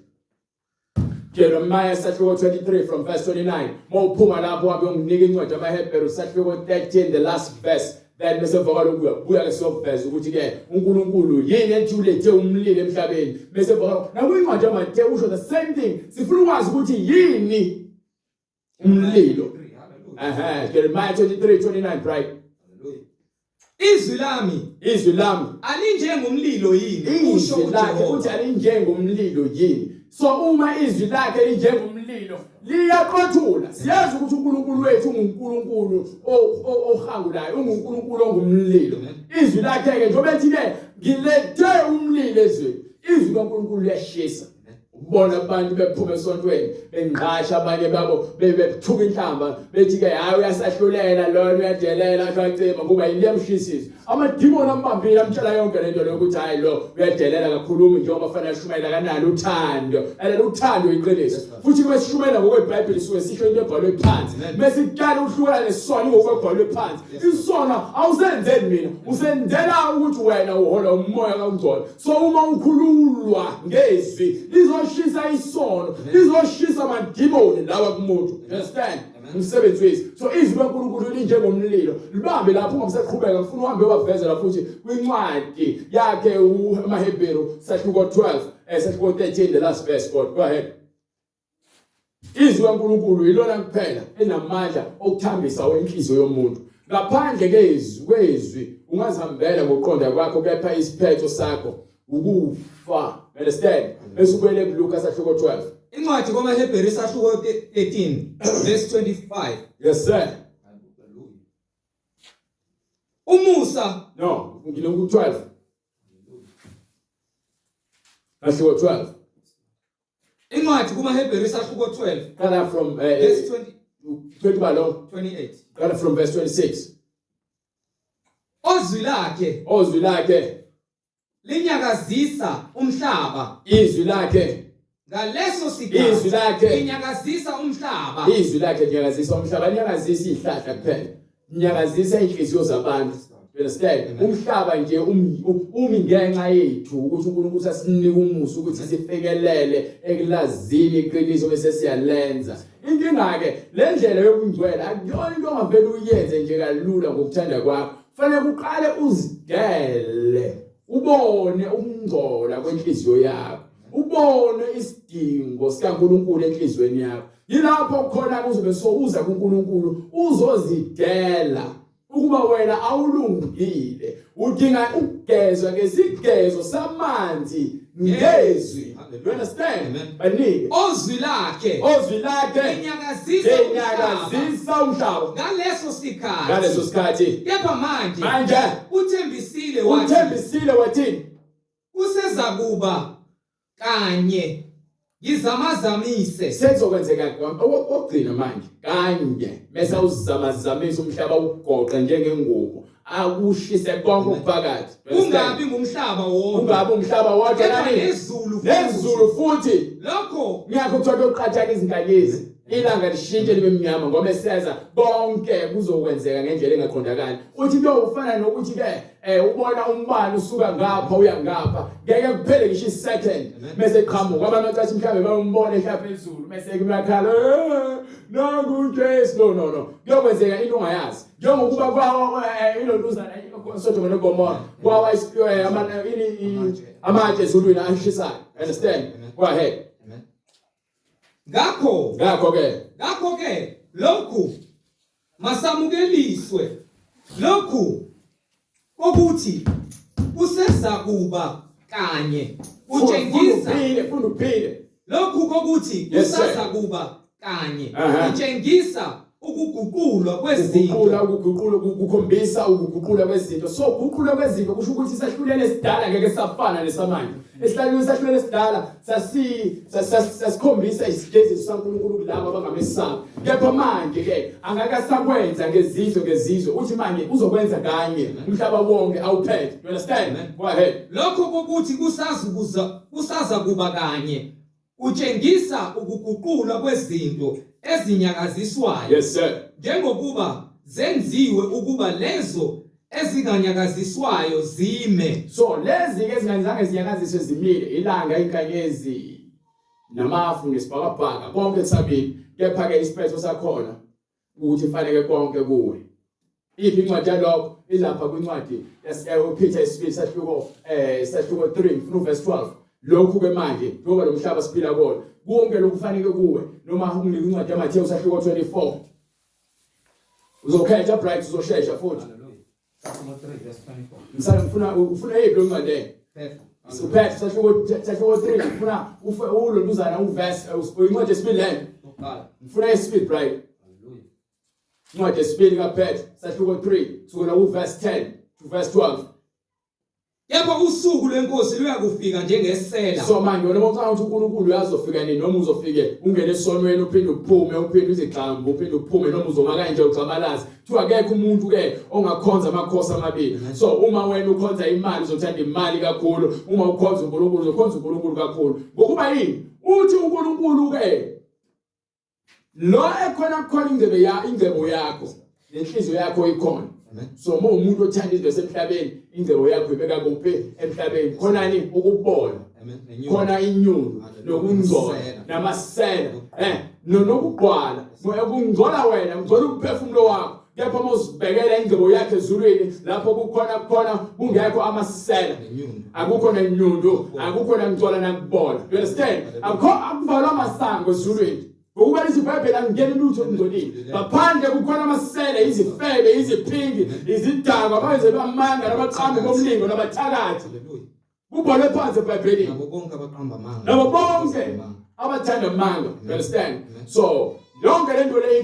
Jeremiah sahluko 23 from verse 29. Mawuphuma lapho wabe unginika incwadi yamaHebheru sahluko 13, the last verse. Then bese emva kwalokhu uyabuya ke siyoveza ukuthi ke uNkulunkulu yini ethi ulethe umlilo emhlabeni. Bese emva kwalokho nakwincwadi yaMathewu usho the same thing. Sifuna ukwazi ukuthi yini umlilo. Jeremiah 23:29, right. Izwi lami Izwi lami alinjengomlilo yini, kusho izwi lakhe uthi uJehova? Alinjengomlilo yini? So uma izwi lakhe linjengomlilo, liyaqothula. Siyazi ukuthi uNkulunkulu wethu unguNkulunkulu ohangulayo, unguNkulunkulu ongumlilo. Izwi lakhe ke, njengoba ethi ke ngilethe umlilo ezweni, izwi kaNkulunkulu liyashisa. Ubona abantu bephuma esontweni bengqasha, abanye babo bebethuka inhlamba, bethi ke hayi, uyasahlulela lona, uyadelela, ashacima kuba liyamshisisa. Amadimoni ambambile, amtshela yonke lento leyo ukuthi hayi, lo uyadelela kakhulumi njengoba fanele ashumayela, kanalo uthando and uthando iqiniso. Futhi kwesishumayela ngokweBhayibheli suke sisho into ebhalwe phansi, bese kuqala uhlukana nesono ngokwebhalwe phansi. Isono awusenzeli mina, usenzela ukuthi wena uhola umoya kangcono. So uma ukhululwa ngezwi, lizoshisa isono, lizoshisa amadimoni lawa kumuntu. Understand? Umsebenzi wethu. So izwi kaNkulunkulu linjengomlilo. Libambe lapho, ungamsaqhubeka, ngifuna uhambe wavezela futhi kwincwadi yakhe amaHebheru sahluko 12, sahluko 13, the last verse. God, go ahead. Izwi kaNkulunkulu yilona kuphela enamandla okuthambisa inhliziyo yomuntu. Ngaphandle kezwi kwezwi ungazihambela ngokuqonda kwakho, kepha isiphetho sakho ukufa. Understand? Bese ubuyele kuLuka sahluko 12. Incwadi kwamaHebheru isahluko 13 verse 25. Yes sir. Umusa No, ngilokhu 12. Sahluko 12. Incwadi kumaHebheru isahluko 12 Qala from verse 20 20 balo. 28. Qala from verse 26. Ozwi lakhe Ozwi lakhe Linyakazisa umhlaba. Izwi lakhe ngaleso sikhathi izwi lakhe linyakazisa umhlaba. Izwi lakhe linyakazisa umhlaba, linyakazisa izihlahla kuphela, linyakazisa inhliziyo zabantu. You understand? Umhlaba nje umi ngenxa yethu ukuthi uNkulunkulu sasinika umusa ukuthi sifikelele ekulazini iqiniso bese siyalenza. Inkinga ke le ndlela yobungcwele akuyona into ongavele uyenze nje kalula ngokuthanda kwakho. Fanele uqale uzidele, ubone ukungcola kwenhliziyo yakho, ubone isidingo sikaNkulunkulu enhliziyweni yakho. Yilapho khona kuzobe sowuza kuNkulunkulu uzozidela ukuba wena awulungile, udinga ukugezwa ngesigezo samanzi ngezwi. You understand? Banike ozwi lakhe, ozwi lakhe linyakazisa linyakazisa umhlaba ngaleso sikhathi, ngaleso sikhathi. Kepha manje, manje uthembisile wathi, uthembisile wathi kusezakuba kanye ngizamazamise. Sekuzokwenzeka okugcina manje kanye bese uzamazamisa umhlaba ugoqe njengengubo akushise konke okuphakathi. Ungabi ngumhlaba wodwa, ungabi umhlaba wodwa, kepha nezulu futhi, nezulu futhi. Lokho ngiyakho kuthiwa kuyoqhathaka izinkanyezi, ilanga lishintshe libe mnyama ngoba eseza konke kuzokwenzeka ngendlela engaqondakali. Uthi kuyofana nokuthi ke ubona umbani usuka ngapha uya ngapha, ngeke kuphele ngisho isecond bese qhamuka abantu bacathi mhlawumbe bayombona ehla phezulu bese kuyakhala nangu uJesu. No, no, no, kuyokwenzeka into ongayazi, njengokuba kwawa ilontuzana Sodoma noGomora, kwawa amatshe ezulwini ashisayo. Understand? Go ahead. Ngakho ngakho-ke ngakho-ke lokhu masamukeliswe lokhu kokuthi kusezakuba kanye kutshengisa uphile, funda uphile. Lokhu kokuthi Yes, sir. kusazakuba kanye Aha. kutshengisa ukuguqulwa kwezinto. Ukuguqula, ukuguqula, kukhombisa ukuguqula kwezinto. So guqula kwezinto kusho ukuthi isahlulelo esidala ngeke safana nesamanje. Esihlakeni isahlulelo esidala sasikhombisa isijeziso saNkulunkulu kulabo abangamesabi. Kepha manje ke angakasakwenza ngezizwe ngezizwe, uthi manje uzokwenza kanye umhlaba wonke awuphethe. You understand? Go ahead. Lokho kokuthi kusazukuza kusaza kuba kanye kutshengisa ukuguqulwa kwezinto ezinyakaziswayo. Yes sir. Njengokuba zenziwe ukuba lezo ezinganyakaziswayo zime. So lezi ke ezingazange zinyakaziswe zimile, ilanga, inkanyezi namafu nesibhakabhaka konke kusabili, kepha ke isiphetho sakhona ukuthi fanele konke kuwe. Iphi incwadi yalokho? Ilapha kwincwadi yasePeter isibili sahluko sahluko 3 ngifuna uverse 12. Lokhu ke manje njengoba lo mhlaba siphila kuwona, konke lokufanele kuwe, noma unginike incwadi yaMathewu sahluko 24. Uzokhetha bright, uzoshesha futhi. Sahluko 3 verse 24. Msana ngifuna ufuna yiphi lo ncwadi leyo? Uphethe sahluko 3 ngifuna ulontuzana uverse incwadi yesibili leyo. Ngifuna yesibili bright. Incwadi yesibili kaPetro sahluko 3 kusukela kuverse 10 to verse 12. Kepha usuku lwenkosi luyakufika njengesela. So manje wena ucabanga ukuthi uNkulunkulu uyazofika nini, noma uzofike ungene esonweni uphinde uphume, uphinde uzigxambe, uphinde uphume, noma uzoma kanje ugxamalaze. Kuthiwa akekho umuntu ke ongakhonza amakhosi amabili. So uma wena ukhonza imali uzothanda imali kakhulu, uma ukhonza uNkulunkulu uzokhonza uNkulunkulu kakhulu. Ngokuba yini? Uthi uNkulunkulu ke lo ekhona kukhona ingcebo ya ingcebo yakho nenhliziyo yakho ikhona. So uma umuntu othanda izinto semhlabeni, ingcebo yakho ibeka kuphi emhlabeni? Khona ni ukubona, khona inyundo nokungcola namasela nokugqwala, ukungcola wena ungcola umphefumulo wakho. Kepha uma uzibhekela ingcebo yakhe ezulwini, lapho kukhona khona kungekho amasela, akukho nenyundo, akukho nangcola nakubola. You understand? Akukho akuvalwa amasango ezulwini. Ngokuba lithi iBhayibheli angeni lutho okungcolile. Ngaphandle kukhona amasele, izifebe, iziphingi, izidakwa, abayenze bamanga, nabaqambi bomlingo, nabathakathi. Kubhalwe phansi eBhayibhelini. Nabo bonke abaqamba amanga. Nabo bonke abathanda amanga. You understand? So yonke le nto le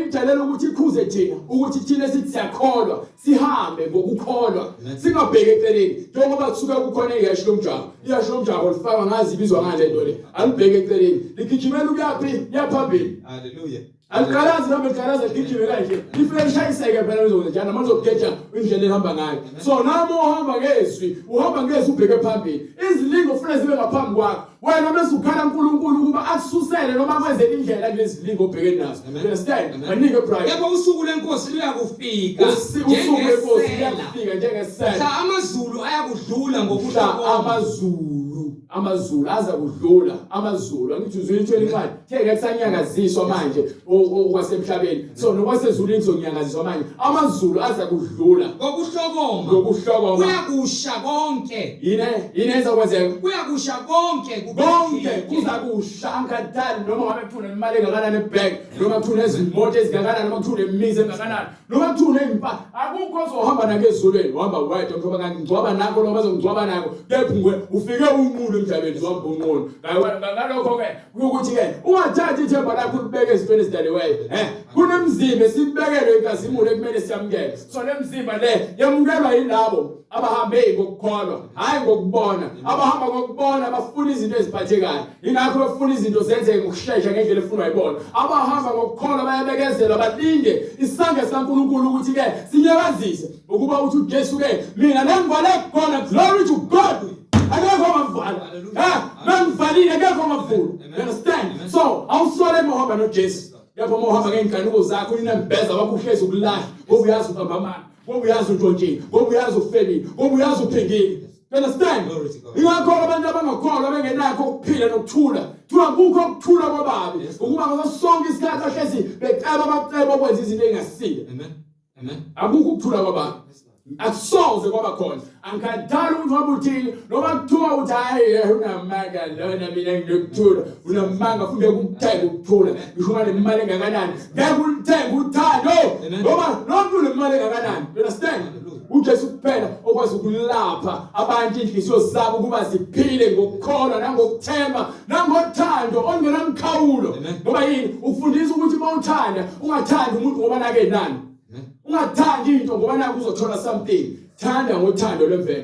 idalela ukuthi ikhuze thina, ukuthi thina sithi siyakholwa, sihambe ngokukholwa, singabheki eceleni. Njengoba kusuke kukhona iheshi lomjaho. Iyasho umjaho lifaka ngazi ibizwa ngale nto le. Alibheke eceleni. Ligijimela ukuyaphi? Liyaphambili. Hallelujah. Aliqalazi noma liqalaza ligijime kanje. Lifike lishayiseke phela lizokwenza njani noma lizokugeja indlela ehamba ngayo. So nami uhamba ngezwi, uhamba ngezwi ubheke phambili. Izilingo ufuna zibe ngaphambi kwakho. Wena bese ukhala uNkulunkulu ukuba akususele noma akwenzele indlela kulezi zilingo obhekene nazo. You understand? Banike Brian. Yebo usuku lenkosi luyakufika. Usuku lenkosi luyakufika njengesela. Mhla amazulu ayakudlula ngokuhlokoma. Amazulu amazulu aza kudlula amazulu angithi uzwile 25 the kusanyakaziswa manje okwasemhlabeni so nokwasezulwini kuzonyakaziswa manje amazulu aza kudlula ngokuhlokoma ngokuhlokoma kuyakusha konke yini yini ezokwenzeka kuyakusha konke konke kuza kusha angikhathali noma ngabe kuthiwa unemali engakanani ebank noma kuthiwa unezimoto ezingakanani noma kuthiwa unemizi engakanani noma kuthiwa uney'mpahla akukho ozohamba nako ezulwini uhamba wedwa njengoba ngangingcwaba nakho noma bazongcwaba nako kepha ngwe ufike unqunu emhlabeni uzohamba unqunu ngalokho-ke ukuthi-ke ungathathi ithemba lakho ulibeke ezintweni ezidaliweyo um kunemzimba esibekelwe inkazimulo ekumele siyamukele so le mzimba le yamukelwa yilabo abahambe ngokukholwa hayi ngokubona abahamba ngokubona bafuna izinto eziphathekayo ingakho befuna izinto zenzeke ngokushesha ngendlela efunwa yibona abahamba ngokukholwa bayabekezela balinde isandla sikaNkulunkulu ukuthi ke sinyakazise ukuba uthi uJesu ke mina nengivale khona glory to God akekho ongavala eh mangivalile akekho ongavula you understand so awusole uma uhamba noJesu lapho uma uhamba ngey'nkanuko zakho unembeza wakho uhlezi ukulahla ngoba uyazi uqamba amanga ngoba uyazi untshontshile ngoba uyazi ufebile ngoba uyazi uphingile you understand ingakho abantu abangakholwa bengenakho ukuphila nokuthula kuthiwa kukho ukuthula kwababi ukuba ngaso sonke isikhathi bahlezi beceba amacebo okwenza izinto ezingasile amen amen akukho ukuthula kwababi akusoze kwaba khona angikhathali ukuthi waba uthini noma kuthiwa uthi hayi unamanga lona mina nginokuthula unamanga futhi ngeke ukuthenge ukuthula ngisho unga nemali engakanani ngeke ulithenge uthando ngoba noma unemali engakanani you understand uJesu kuphela okwazi ukulapha abantu inhliziyo zabo ukuba ziphile ngokukholwa nangokuthemba nangothando olungenamkhawulo ngoba yini ufundisa ukuthi uma uthanda ungathandi umuntu ngoba nake nani ungathandi into ngoba naku uzothola something thanda ngothando lwemvelo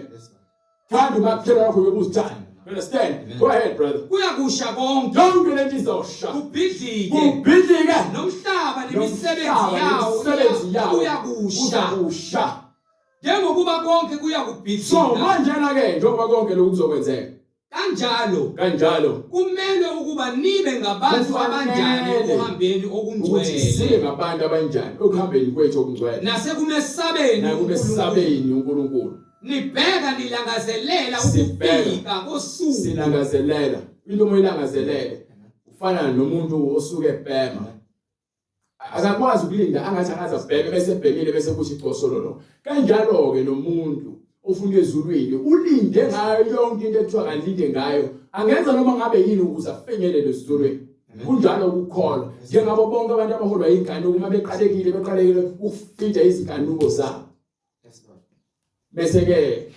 thanda umakhelwane wakho yokuzithanda You understand? Go ahead brother. Kuyakusha konke. Yonke lento izosha. Kubhidlike. Kubhidlike. Nomhlaba nemisebenzi yawo. Imisebenzi yawo. Kuyakusha. Kuyakusha. Njengokuba konke kuyakubhidlika. So manje na ke njengoba konke lokhu kuzokwenzeka. Kanjalo kanjalo kumelwe ukuba nibe ngabantu abanjani ekuhambeni okungcwele. Sibe ngabantu abanjani ekuhambeni kwethu okungcwele. Nasekumesabeni nakumesabeni uNkulunkulu. Nibheka nilangazelela ukufika kosuku. Silangazelela into uma uyilangazelele ufana nomuntu osuke ebhema akakwazi ukulinda angathi akaze abheke bese ebhekile bese kuthi cosololo kanjalo-ke nomuntu ofuna ezulwini ulinde ngayo yonke into ekuthiwa kalinde ngayo angenza noma ngabe yini ukuze afinyelele ezulwini kunjalo ukukholwa njengabo bonke abantu abaholwa yinkanuko uma beqalekile beqalekile ukufida izinkanuko zabo bese-ke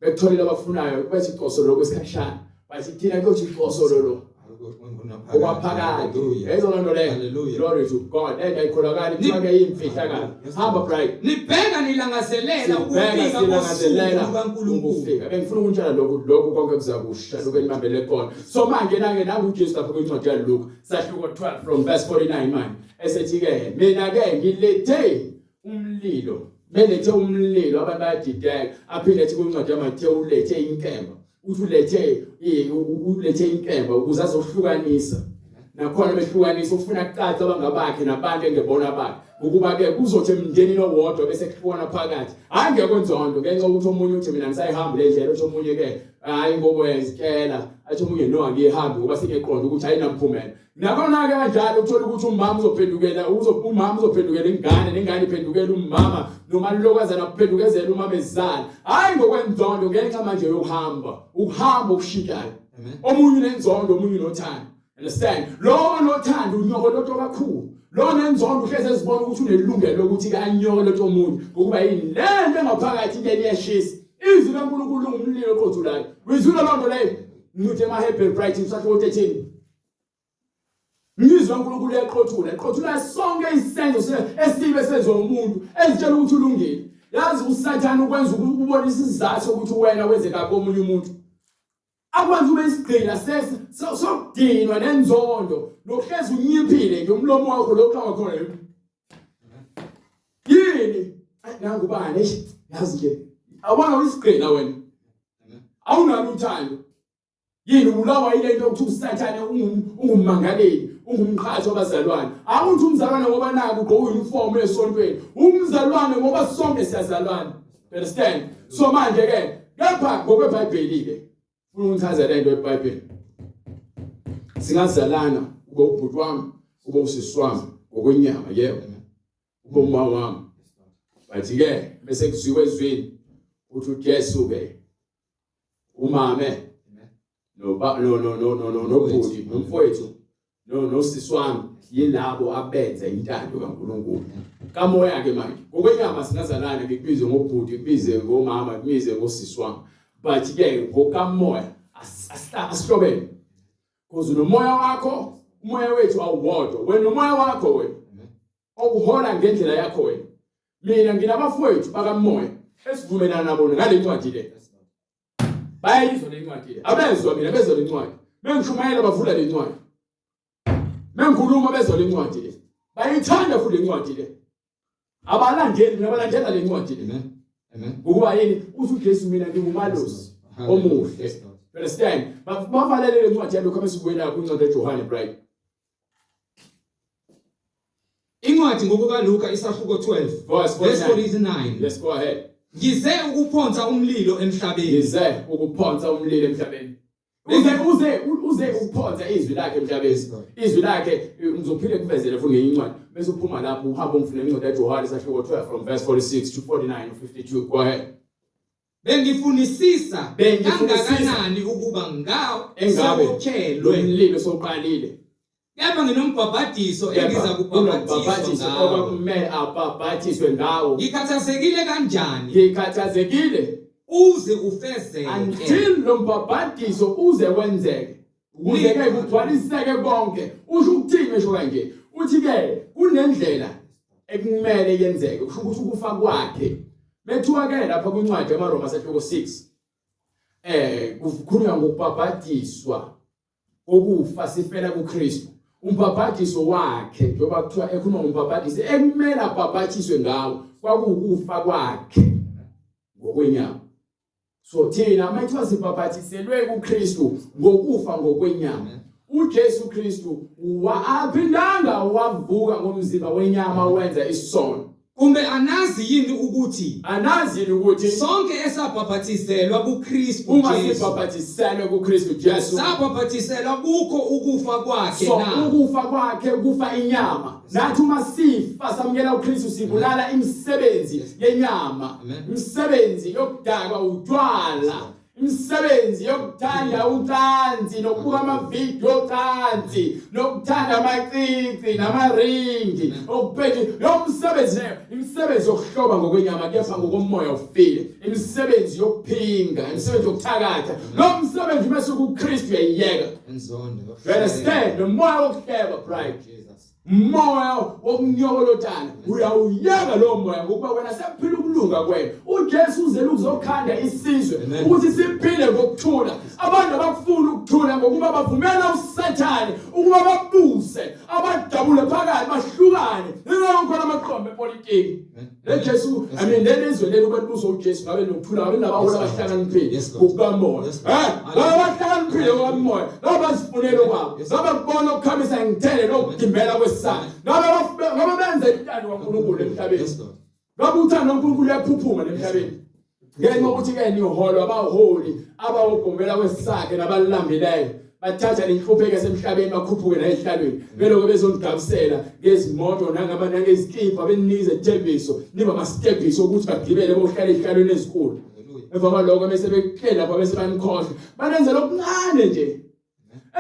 bekutholile abafunayo bethi coso lokho esikhashana bathi thina kuyothi coso lolo okwaphakade yayizwa loo nto leyo glory to god lento ayikholakali kuthiwa ke iyimfihlakalo hamba bright nibheka nilangazelela ukufika kosuku lukaNkulunkulu bengifuna ukuntshela lokhu lokhu konke kuza kusha lokhu enibambele khona so manje nake nangu uJesu lapho kwincwadi kaLuka sahluko 12 from verse 49 manje esethi ke mina ke ngilethe umlilo belethe umlilo abantu bayadideka aphinde athi kwincwadi yaMathewu ulethe inkemba uthi ulethe ulethe inkemba ukuze azohlukanisa nakhona behlukanisa ufuna kucace abangabakhe nabantu engebona bakhe ukuba ke kuzothi emndenini owodwa bese kuhlukana phakathi hayi ngekwenzondo ngenxa yokuthi omunye uthi mina ngisayihambi le ndlela uthi omunye ke hayi ngoba uyazitshela athi omunye no angiyihambi ngoba sengiqonda ukuthi ayinamphumela Nakhona-ke kanjalo uthola ukuthi umama uzophendukela umama uzophendukela ingane nengane iphendukela umama nomalokazana kuphendukezela umama ezala hhayi ngokwenzondo ngenxa manje yokuhamba ukuhamba okushintshayo omunye unenzondo omunye unothando understand lo onothando unyokoloto kakhulu lo nenzondo uhlezi ezibona ukuthi unelungelo lokuthi kanyokoloto omunye ngokuba yini le nto engaphakathi into eniyashisa izwi laNkulunkulu lingumlilo oqothulayo uyizwile loo nto leyo ncwadi emaHebheru bright isahluko 13 Ngizwa uNkulunkulu eqothula, eqothula sonke isenzo esibi esenziwa umuntu, ezitshela ukuthi ulungile. Yazi uSathane ukwenza ukubona isizathu sokuthi wena wenze kabi komunye umuntu. Akwenza ube isigqila sokudinwa nenzondo nokuhlezi unyiphile nje umlomo wakho lokhu angakhona yini nangu bani eish yazi nje awubona uyisigqila wena awunalo uthando yini ubulawa yile nto yokuthi usathane ungummangaleli ungumqhathi wabazalwane akuthi umzalwane ngoba naku ugqoka uniform esontweni umzalwane ngoba sonke siyazalwana understand so manje ke kepha ngokwebhayibheli ke funa ungichazele into eBhayibheli singazalana ube ubhuti wami ube usisi wami ngokwenyama yebo ube uma wami but ke bese kuziwe ezwini uthi uJesu ke umame no no no no no no nobhuti nomfowethu no nosisi wami yilabo abenza intando kaNkuluNkulu kamoya ke manje ngokwenyama singazalana ngikubize ngobhuti ngikubize ngomama ngikubize ngosisi wami but ke ngokamoya asihlobene because nomoya wakho umoya wethu awuwodwa wena umoya wakho wena okuhola ngendlela yakho wena mina nginabafowethu bakamoya esivumelana nabo ngale ncwadi le bayayizwa le ncwadi le abezwa mina bezwa le ncwadi mengishumayela bavula le ncwadi mengikhuluma bezwa le ncwadi le bayithanda futhi le ncwadi le abalandeli mina balandela le ncwadi le Amen. Amen. ngokuba yini uthi uJesu mina ngingumalusi omuhle Yes, Lord. You understand bavalele le ncwadi yalokho abesibuyela kwincwadi kaJohane bright Incwadi ngokukaLuka isahluko 12 verse verse 49 49. let's go ahead Ngize ukuphonsa umlilo emhlabeni. ngize ukuphonsa umlilo emhlabeni uze uze uze ukuphonsa izwi lakhe emhlabeni izwi lakhe ngizophinde kuvezele futhi ngenye incwadi bese uphuma lapho uhamba ungifuna incwadi kaJohane isahluko 12 from verse 46 to 49 or 52 go ahead Bengifunisisa Bengifunisisa. kangakanani ukuba ngawo Engabe lo sewokhelwe. mlilo sowuqalile Kepha nginombhabhadiso engiza kubhabhathiswa kunombhabhadiso ngawo. okwakumele abhabhathiswe ngawo Ngikhathazekile kanjani ngikhathazekile uze ufezeke. until lo mbhabhadiso uze wenzeke ukuze ke kugcwaliseke konke usho ukuthini esho kanje uthi ke kunendlela ekumele yenzeke kusho ukuthi ukufa kwakhe bethiwa ke lapha kwincwadi yamaRoma sahluko 6 kukhulunywa ngokubhabhadiswa kokufa sifela kuKristu umbhabhadiso wakhe njengoba kuthiwa ekhuluma ngombhabhadiso ekumele abhabhathiswe ngawo kwakuwukufa kwakhe ngokwenyama so thina uma kuthiwa sibhabhathiselwe kuKristu ngokufa ngokwenyama uJesu Kristu waaphindanga wavuka ngomzimba wenyama wenza isono Kumbe anazi yini ukuthi anazi yini ukuthi sonke esabhabhathiselwa kuKristu uma Jesu sibhabhathiselwe kuKristu Jesu sabhabhathiselwa kukho ukufa kwakhe so na? ukufa kwakhe kufa inyama nathi uma sifa samukela uKristu sibulala imisebenzi yenyama Amen. imisebenzi yokudakwa utshwala imisebenzi yokuthanda ucansi nokubuka amavidiyo ocansi nokuthanda amacici namaringi okuphethe lo msebenzi leyo imisebenzi yokuhloba ngokwenyama kepha ngokomoya ufile imisebenzi yokuphinga imisebenzi yokuthakatha lo msebenzi uma sukuKristu uyayiyeka Inzondo. You understand nomoya wokuhleba pride Jesus. moya wokunyokolotana uyawuyeka lowo moya ngokuba wena sekuphila ukulunga kwena uJesu uzele ukuzokhanda isizwe Amen. ukuthi siphile ngokuthula abantu abakufuna ukuthula ngokuba bavumela uSathane ukuba babuse abadabule phakathi bahlukane ingakho khona amaqombe epolitiki le Jesu I mean leli zwe leli kwelibuso uJesu ngabe nokuthula ngabe nabaholi abahlakaniphile Yes, Lord. ngokukamoya Yes, Lord. laba abahlakaniphile ngokamoya laba bazifunela okwabo laba kubona okukhamisa ngithele nokugimbela kwesisana laba ngabe benza intando kaNkulunkulu emhlabeni Yes, Lord. ngabe uthando kaNkulunkulu uyaphuphuma emhlabeni ngenxa yokuthi ke niholwa abaholi abawogombela kwesakhe nabalambileyo bathatha lenhlupheko esemhlabeni bakhuphuke nayihlalweni beloko bezonigabisela ngezimoto nangama nangezikibha benize ethembiso niba ama-stebhiso ukuthi bagibele bohlala ey'hlalweni ezinkulu Hallelujah. emva kwaloko bese bekuhlela lapha bese banikhohlwa banenzela okuncane nje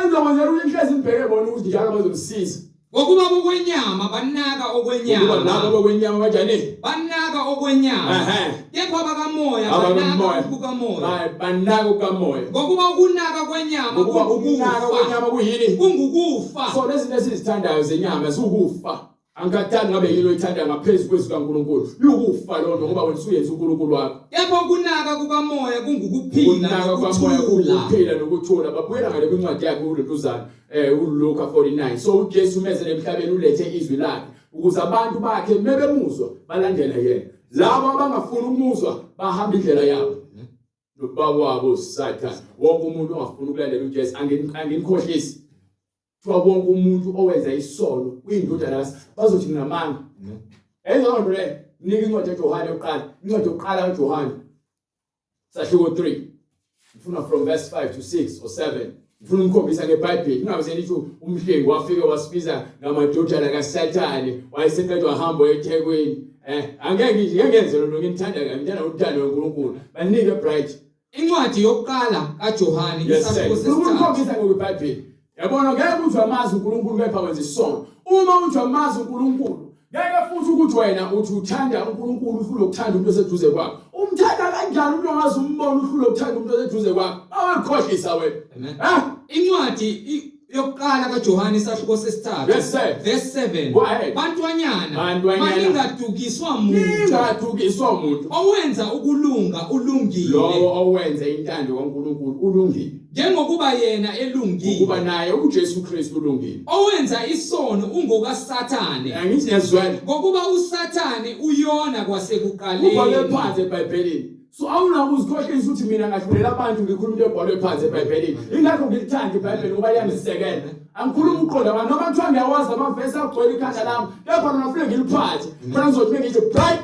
enzokwenzela ukuthi inhlezi nibheke bona ukuthi njalo bazomsiza Ngokuba bokwenyama banaka ngokuba okwenyama. labo bokwenyama banjani Banaka okwenyama. Ehhe. Kepha abakamoya banaka Abakamoya. okukamoya. Banaka kukamoya Ngokuba ukunaka kwenyama ngokuba ukunaka kungukufa. kwenyama kuyini Kungukufa. so lezi zinto esizithandayo zenyama ziwukufa Angikhathali ngabe yini oyithanda ngaphezu kwezwi kaNkulunkulu. Lukufa loo nto ngoba wena usuyenza uNkulunkulu wakho. Kepha ukunaka kukamoya kungukuphila Ukunaka kwamoya nokuthula. kuphila nokuthula. Babuyela ngale kwincwadi yakhe uLontuzana uLuka 49. So uJesu umezele emhlabeni ulethe izwi lakhe ukuze abantu bakhe mebemuzwa balandele yena. Labo abangafuni ukumuzwa bahamba indlela yabo. Nobaba wabo Sathane. Wonke umuntu ongafuni ukulandela uJesu anginikhohlisi. Kuthiwa wonke umuntu owenza isono uyindodana kaSathane. Bazothi nginamanga. Yenza loo nto leyo. Nika incwadi kaJohane yokuqala. Incwadi yokuqala kaJohane. Sahluko 3. Ngifuna from verse 5 to 6 or 7. Ngifuna ukukhombisa ngeBhayibheli. Kungabe senithi umhlengi wafike wasibiza ngamadodana kaSathane, wayeseqedwa wahamba eThekwini. Angeke nje ngenze lento ngimthanda kabi, ngithanda uthando kaNkulunkulu. Banike bright. Incwadi yokuqala kaJohane isahluko sesithathu. Ukukhombisa ngokweBhayibheli. Yabona ngeke uthi amazi uNkulunkulu kepha wenza isono. Uma uthi amazi uNkulunkulu ngeke futhi ukuthi wena uthi uthanda uNkulunkulu uhlule ukuthanda umuntu oseduze kwakho. Umthanda kanjani umuntu ongazi umbona uhlule ukuthanda umuntu oseduze kwakho? Awakhohlisa wena. Amen. Ha? Incwadi yokuqala kaJohane isahluko sesithathu. Yes sir. Verse 7. Go ahead. Bantwanyana, Bantwanyana. maningadukiswa muntu. Ningadukiswa umuntu. Owenza ukulunga ulungile. Lowo owenza intando kaNkulunkulu ulungile. Njengokuba yena elungile. Ukuba naye uJesu Kristu ulungile. Owenza isono ungokaSathane. Angithi niyazwela. Ngokuba uSathane uyona kwasekuqaleni. Kubhalwe phansi eBhayibhelini. So awunako ukuzikhohlisa ukuthi mina ngahlulela abantu ngikhuluma into ebhalwe phansi eBhayibhelini. Ingakho ngilithanda iBhayibheli ngoba liyangisekela. Angikhulumi ukuqonda abantu noma kuthiwa ngiyawazi amavesi agcwele ikhanda lami. Kepha lona kufanele ngiliphathe. Khona ngizothi ngithi bright.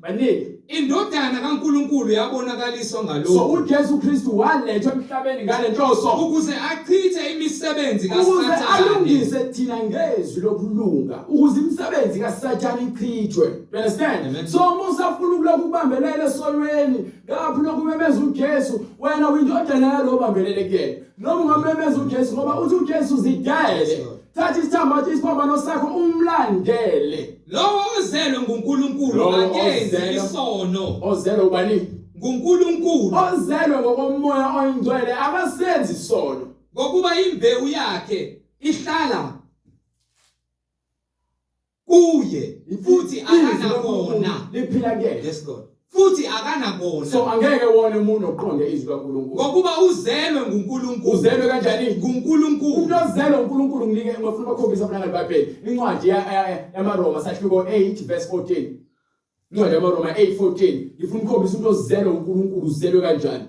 Baningi. Indodana kaNkulunkulu yabonakaliswa ngalokhu. So uJesu Kristu walethwa emhlabeni ngale nhloso ukuze achithe imisebenzi kaSathane. Ukuze alungise thina ngezwi lokulunga, ukuze imisebenzi kaSathane ichithwe. You understand? Amen. So uma usafuna ukulokhu ubambelele esonweni, ngapha lokhu umemeza uJesu, wena uyindodana yalo obambelele kuyena. Noma ungamemeza uJesu ngoba uthi uJesu zidele. Thatha isithambo isiphambano sakho umlandele. Lowo ozelwe nguNkulunkulu Lowo akenzi ozelwe isono. Ozelwe ubani? NguNkulunkulu. Ozelwe ngokomoya oyingcwele akasenzi isono. Ngokuba imbewu yakhe ihlala kuye futhi akanakona. Liphila kuyena. Yes Lord. Futhi akanakona. So angeke wone umuntu oqonde izwi kaNkulunkulu. Ngokuba uzelwe nguNkulunkulu. Uzelwe kanjani? NguNkulunkulu. Umuntu ozelwe uNkulunkulu nginike ngifuna ukukhombisa mina ngeBhayibheli. Incwadi yamaRoma sahluko 8 verse 14. Incwadi yamaRoma 8:14. Ngifuna ukukhombisa umuntu ozelwe uNkulunkulu uzelwe kanjani.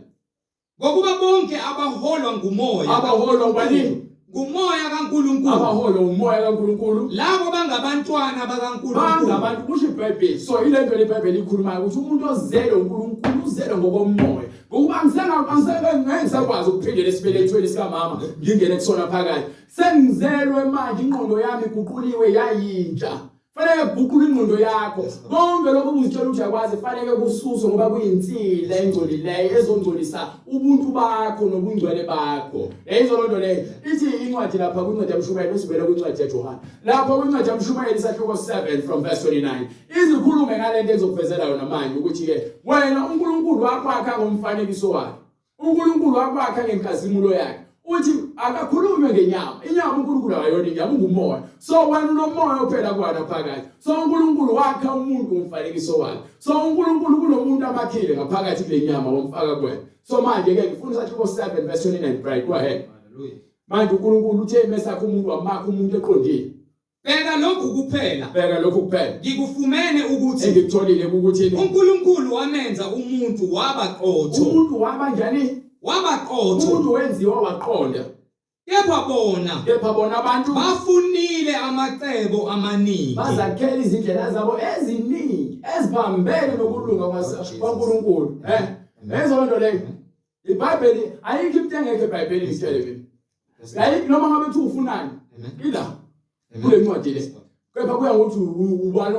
Ngokuba bonke abaholwa ngumoya. Abaholwa ubani? Ngumoya kaNkulunkulu. Abaholwa umoya kaNkulunkulu. Labo bangabantwana bakaNkulunkulu. Bangabantu kusho iBhayibheli. So ile nto leBhayibheli ikhulumayo ukuthi umuntu ozelwe uNkulunkulu uzelwe ngokomoya. Ngokuba angisengeke ngisakwazi ukuphindela esibelethweni sikamama ngingene kusona phakathi. Sengizelwe manje ingqondo yami iguquliwe yayintsha. Fanele kuguqule ingqondo yakho. Konke lokho ubuzitshela ukuthi uyakwazi fanele kususwe ngoba kuyinsila engcolileyo ezongcolisa ubuntu bakho nobungcwele bakho. Yayizwa lonto leyo. Ithi incwadi lapha kwincwadi yaMshumayeli usibele kwincwadi yaJohane. Lapha kwincwadi yaMshumayeli isahluko 7 from verse 29. Izikhulume ngalento engizokuvezela yona manje ukuthi ke wena uNkulunkulu wakwakha ngomfanekiso wakhe. uNkulunkulu wakwakha ngenkazimulo yakhe. Uthi akakhulunywe ngenyama. Inyama uNkulunkulu akayona inyama ungumoya. So wena unomoya ophela kuwena phakathi. So uNkulunkulu wakha umuntu ngomfanekiso wakhe. So uNkulunkulu kunomuntu amakhile ngaphakathi kule nyama wamfaka kuwena. So manje ke ngifuna isahluko 7 verse 29 bright go ahead. Hallelujah. Manje uNkulunkulu uthe mesakho umuntu wamakha umuntu eqondile. Bheka lokhu kuphela. Bheka lokhu kuphela. Ngikufumene ukuthi engikutholile ukuthi uNkulunkulu wamenza umuntu waba qotho. Umuntu waba njani? Waba qotho. Umuntu wenziwa waqonda. Kepha bona Kepha bona abantu bafunile amacebo amaningi. Bazakhela izindlela zabo eziningi eziphambene nokulunga kwaNkulunkulu. Lezo nto leyo. iBhayibheli ayikho into engekho eBhayibhelini ngitshele mina. Ayikho noma ngabe uthi ufunani. Ila. Kule ncwadi le. Kepha kuya ngokuthi ubani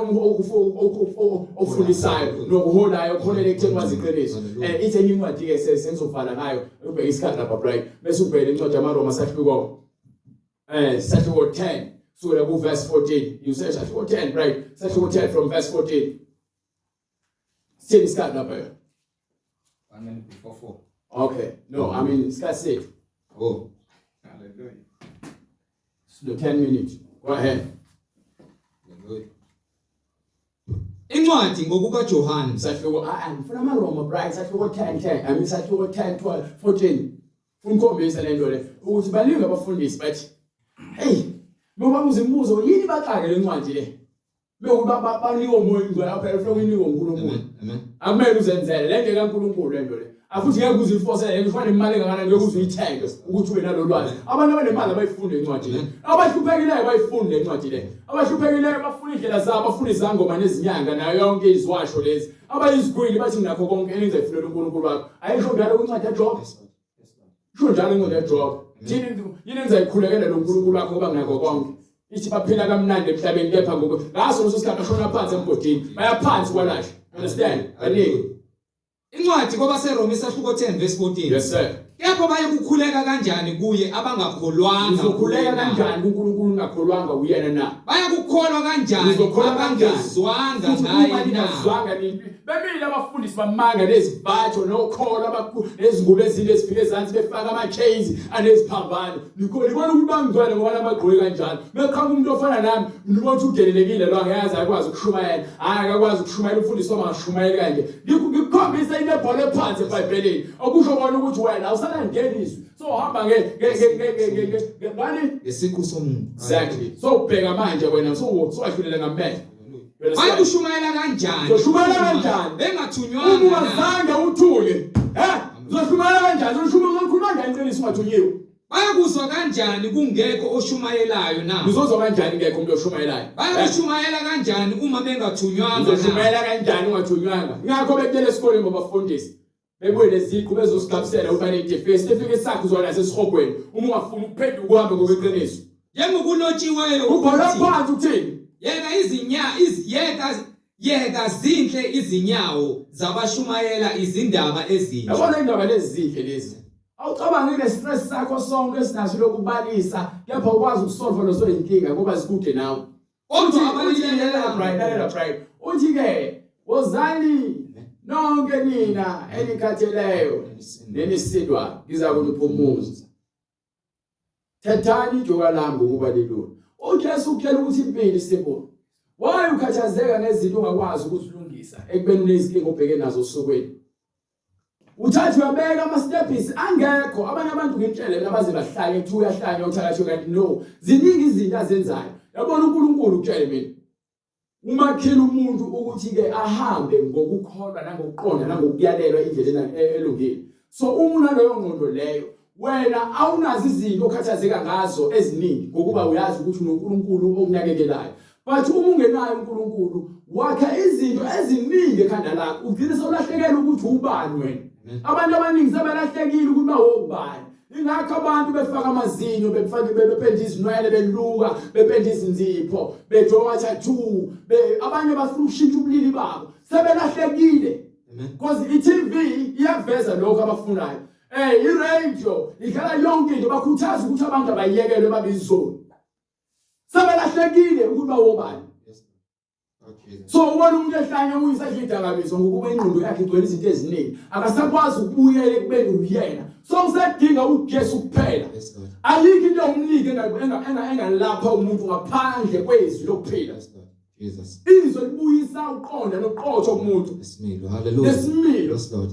ofundisayo nokuholayo okholele ekutheni wazi iqiniso. Ithi enye incwadi ke sengizovala ngayo ubheke isikhathi lapha bright bese ubheke incwadi yamaRoma sahluko sahluko 10 sukela ku verse 14. You say sahluko 10 right? Sahluko 10 from verse 14. Sithini isikhathi lapha? 1 minute before 4. Okay. No, I mean isikhathi sethu. Oh. Hallelujah. It's the 10 minutes. Go ahead. Hallelujah. Incwadi ngokukaJohane Sahluko ah ngifuna amaRoma bright sahluko 10 10 I mean sahluko 10 12 14. Funa ukukhombisa le nto le ukuthi baningi abafundisi bathi hey ngoba imibuzo yini baxake le ncwadi le. Bekuba banikwe umoya ongcwele phela ufuna ukuyinikwa uNkulunkulu. Akumele uzenzele le nto kaNkulunkulu le nto le. Afuthi ngeke uze uyifosele ngisho nemali engakanani ngeke uze uyithenge ukuthi ube nalo lwazi. Abantu abanemali abayifundi incwadi le. Abahluphekileyo bayifundi le ncwadi le. Abahluphekileyo bafuna indlela zabo, bafuna izangoma nezinyanga nayo yonke iziwasho lezi. Abayizigwili bathi nakho konke enizayifunela uNkulunkulu wakho. Ayisho njalo kwincwadi yaJob. Isho njalo incwadi yaJob. Thini yini enizayikhulekela lo nkulunkulu wakho ngoba nginakho konke. Ithi baphila kamnandi emhlabeni kepha ngoku ngaso leso sikhathi bashona phansi emgodini. Baya phansi kwalasha. Understand? Baningi. Incwadi kwabaseRoma isahluko 10 verse 14. Yes sir. Kepha bayekukhuleka kanjani kuye abangakholwanga? Uzokhuleka kanjani kuNkulunkulu ungakholwanga uyena na? Bayakukholwa kanjani Uzokholwa kanjani? abangezwanga Futhi uma ngaye na? ningazwanga ni bemile abafundisi bamanga nezivatho nokholo abakhulu nezingubo ezinde ezifike ezansi befaka ama-chains aneziphambano. Nibona ukuthi bangcwele ngoba nabagqoke kanjalo. Meqhamuka umuntu ofana nami, nibona ukuthi udelelekile lo angayazi akwazi ukushumayela. Hayi akakwazi ukushumayela umfundisi wami akashumayeli kanje. Ngikukhombisa into ebhalwe phansi eBhayibhelini. Okusho kona ukuthi wena awusalandeli izwi. So uhamba nge nge nge nge nge nge ngani? Ngesiqu somuntu. Exactly. So ubheka manje wena so sowahlulele ngamehlo. Bayakushumayela kanjani? Uzoshumayela kanjani? Bengathunywanga. Uma ungazange uthule. Eh? Uzoshumayela kanjani? Uzoshumayela uzokhuluma kanjani iqiniso ungathunyiwe? Bayakuzwa kanjani kungekho oshumayelayo na? Uzozwa kanjani ngekho umuntu oshumayelayo? Bayakushumayela kanjani uma bengathunywanga na? Uzoshumayela kanjani ungathunywanga? Ngakho bekutshela esikoleni ngobafundisi. Bebuye neziqu bezosigabisela ukuba nedefense. Isitifiketi sakho uzona nasesihogweni uma ungafuni ukuphenduka uhambe ngokweqiniso. Njengokulotshiweyo Ubhalwe phansi ukuthini? Yeka izinya iziyeka yeka zinhle izinyawo zabashumayela izindaba ezinhle. Yabona indaba lezi zinhle lezi. Awucabangi ne-stress sakho sonke esinaso lokubalisa kepha ukwazi ukusolva lezo inkinga ngoba zikude nawe. Kodwa abalilalela Brian, lalela Brian. Uthi ke wozani nonke nina enikhatheleyo nenisindwa ngiza kuniphumuza. Thathani ijoka lami ngokuba lilula. UJesu ukutshela ukuthi impilo isimple. Why ukhathazeka ngezinto ongakwazi ukuzilungisa ekubeni unezinkinga obheke nazo osukwini? Uthatha uyabeka ama-steps angekho abanye abantu ngimtshele mina baze bahlanye kuthiwa uyahlanya uthakathiwe kanti no ziningi izinto azenzayo yabona uNkulunkulu ukutshele mina umakhile umuntu ukuthi-ke ahambe ngokukholwa nangokuqonda nangokuyalelwa indlela elungile so uma unaleyo ngqondo leyo wena awunazo izinto okhathazeka ngazo eziningi ngokuba uyazi ukuthi unoNkulunkulu okunakekelayo but uma ungenayo uNkulunkulu wakha izinto eziningi ekhanda lakho ugcine sewulahlekela ukuthi ubani wena abantu abaningi sebelahlekile ukuthi bawobani ingakho abantu befaka amazinyo befaka bependa izinwele beluka bependa izinzipho bejowa tattoo abanye bafuna ukushintsha ubulili babo sebelahlekile because i-TV iyaveza lokho abafunayo Eh i-radio idlala yonke into bakhuthaza ukuthi abantu abayekelwe babe izoni. Sebelahlekile ukuthi bawobani. So ubona umuntu ehlanya uyisa idakamizwa ngokuba ingqondo yakhe igcwele izinto eziningi akasakwazi ukubuyela ekubeni uyena. So usadinga uJesu kuphela. Ayikho into omnike engalapha umuntu ngaphandle kwezwi lokuphila. Jesus. Izwi libuyisa uqonda noqotho kumuntu. Isimilo. Hallelujah. Isimilo. Yes Lord.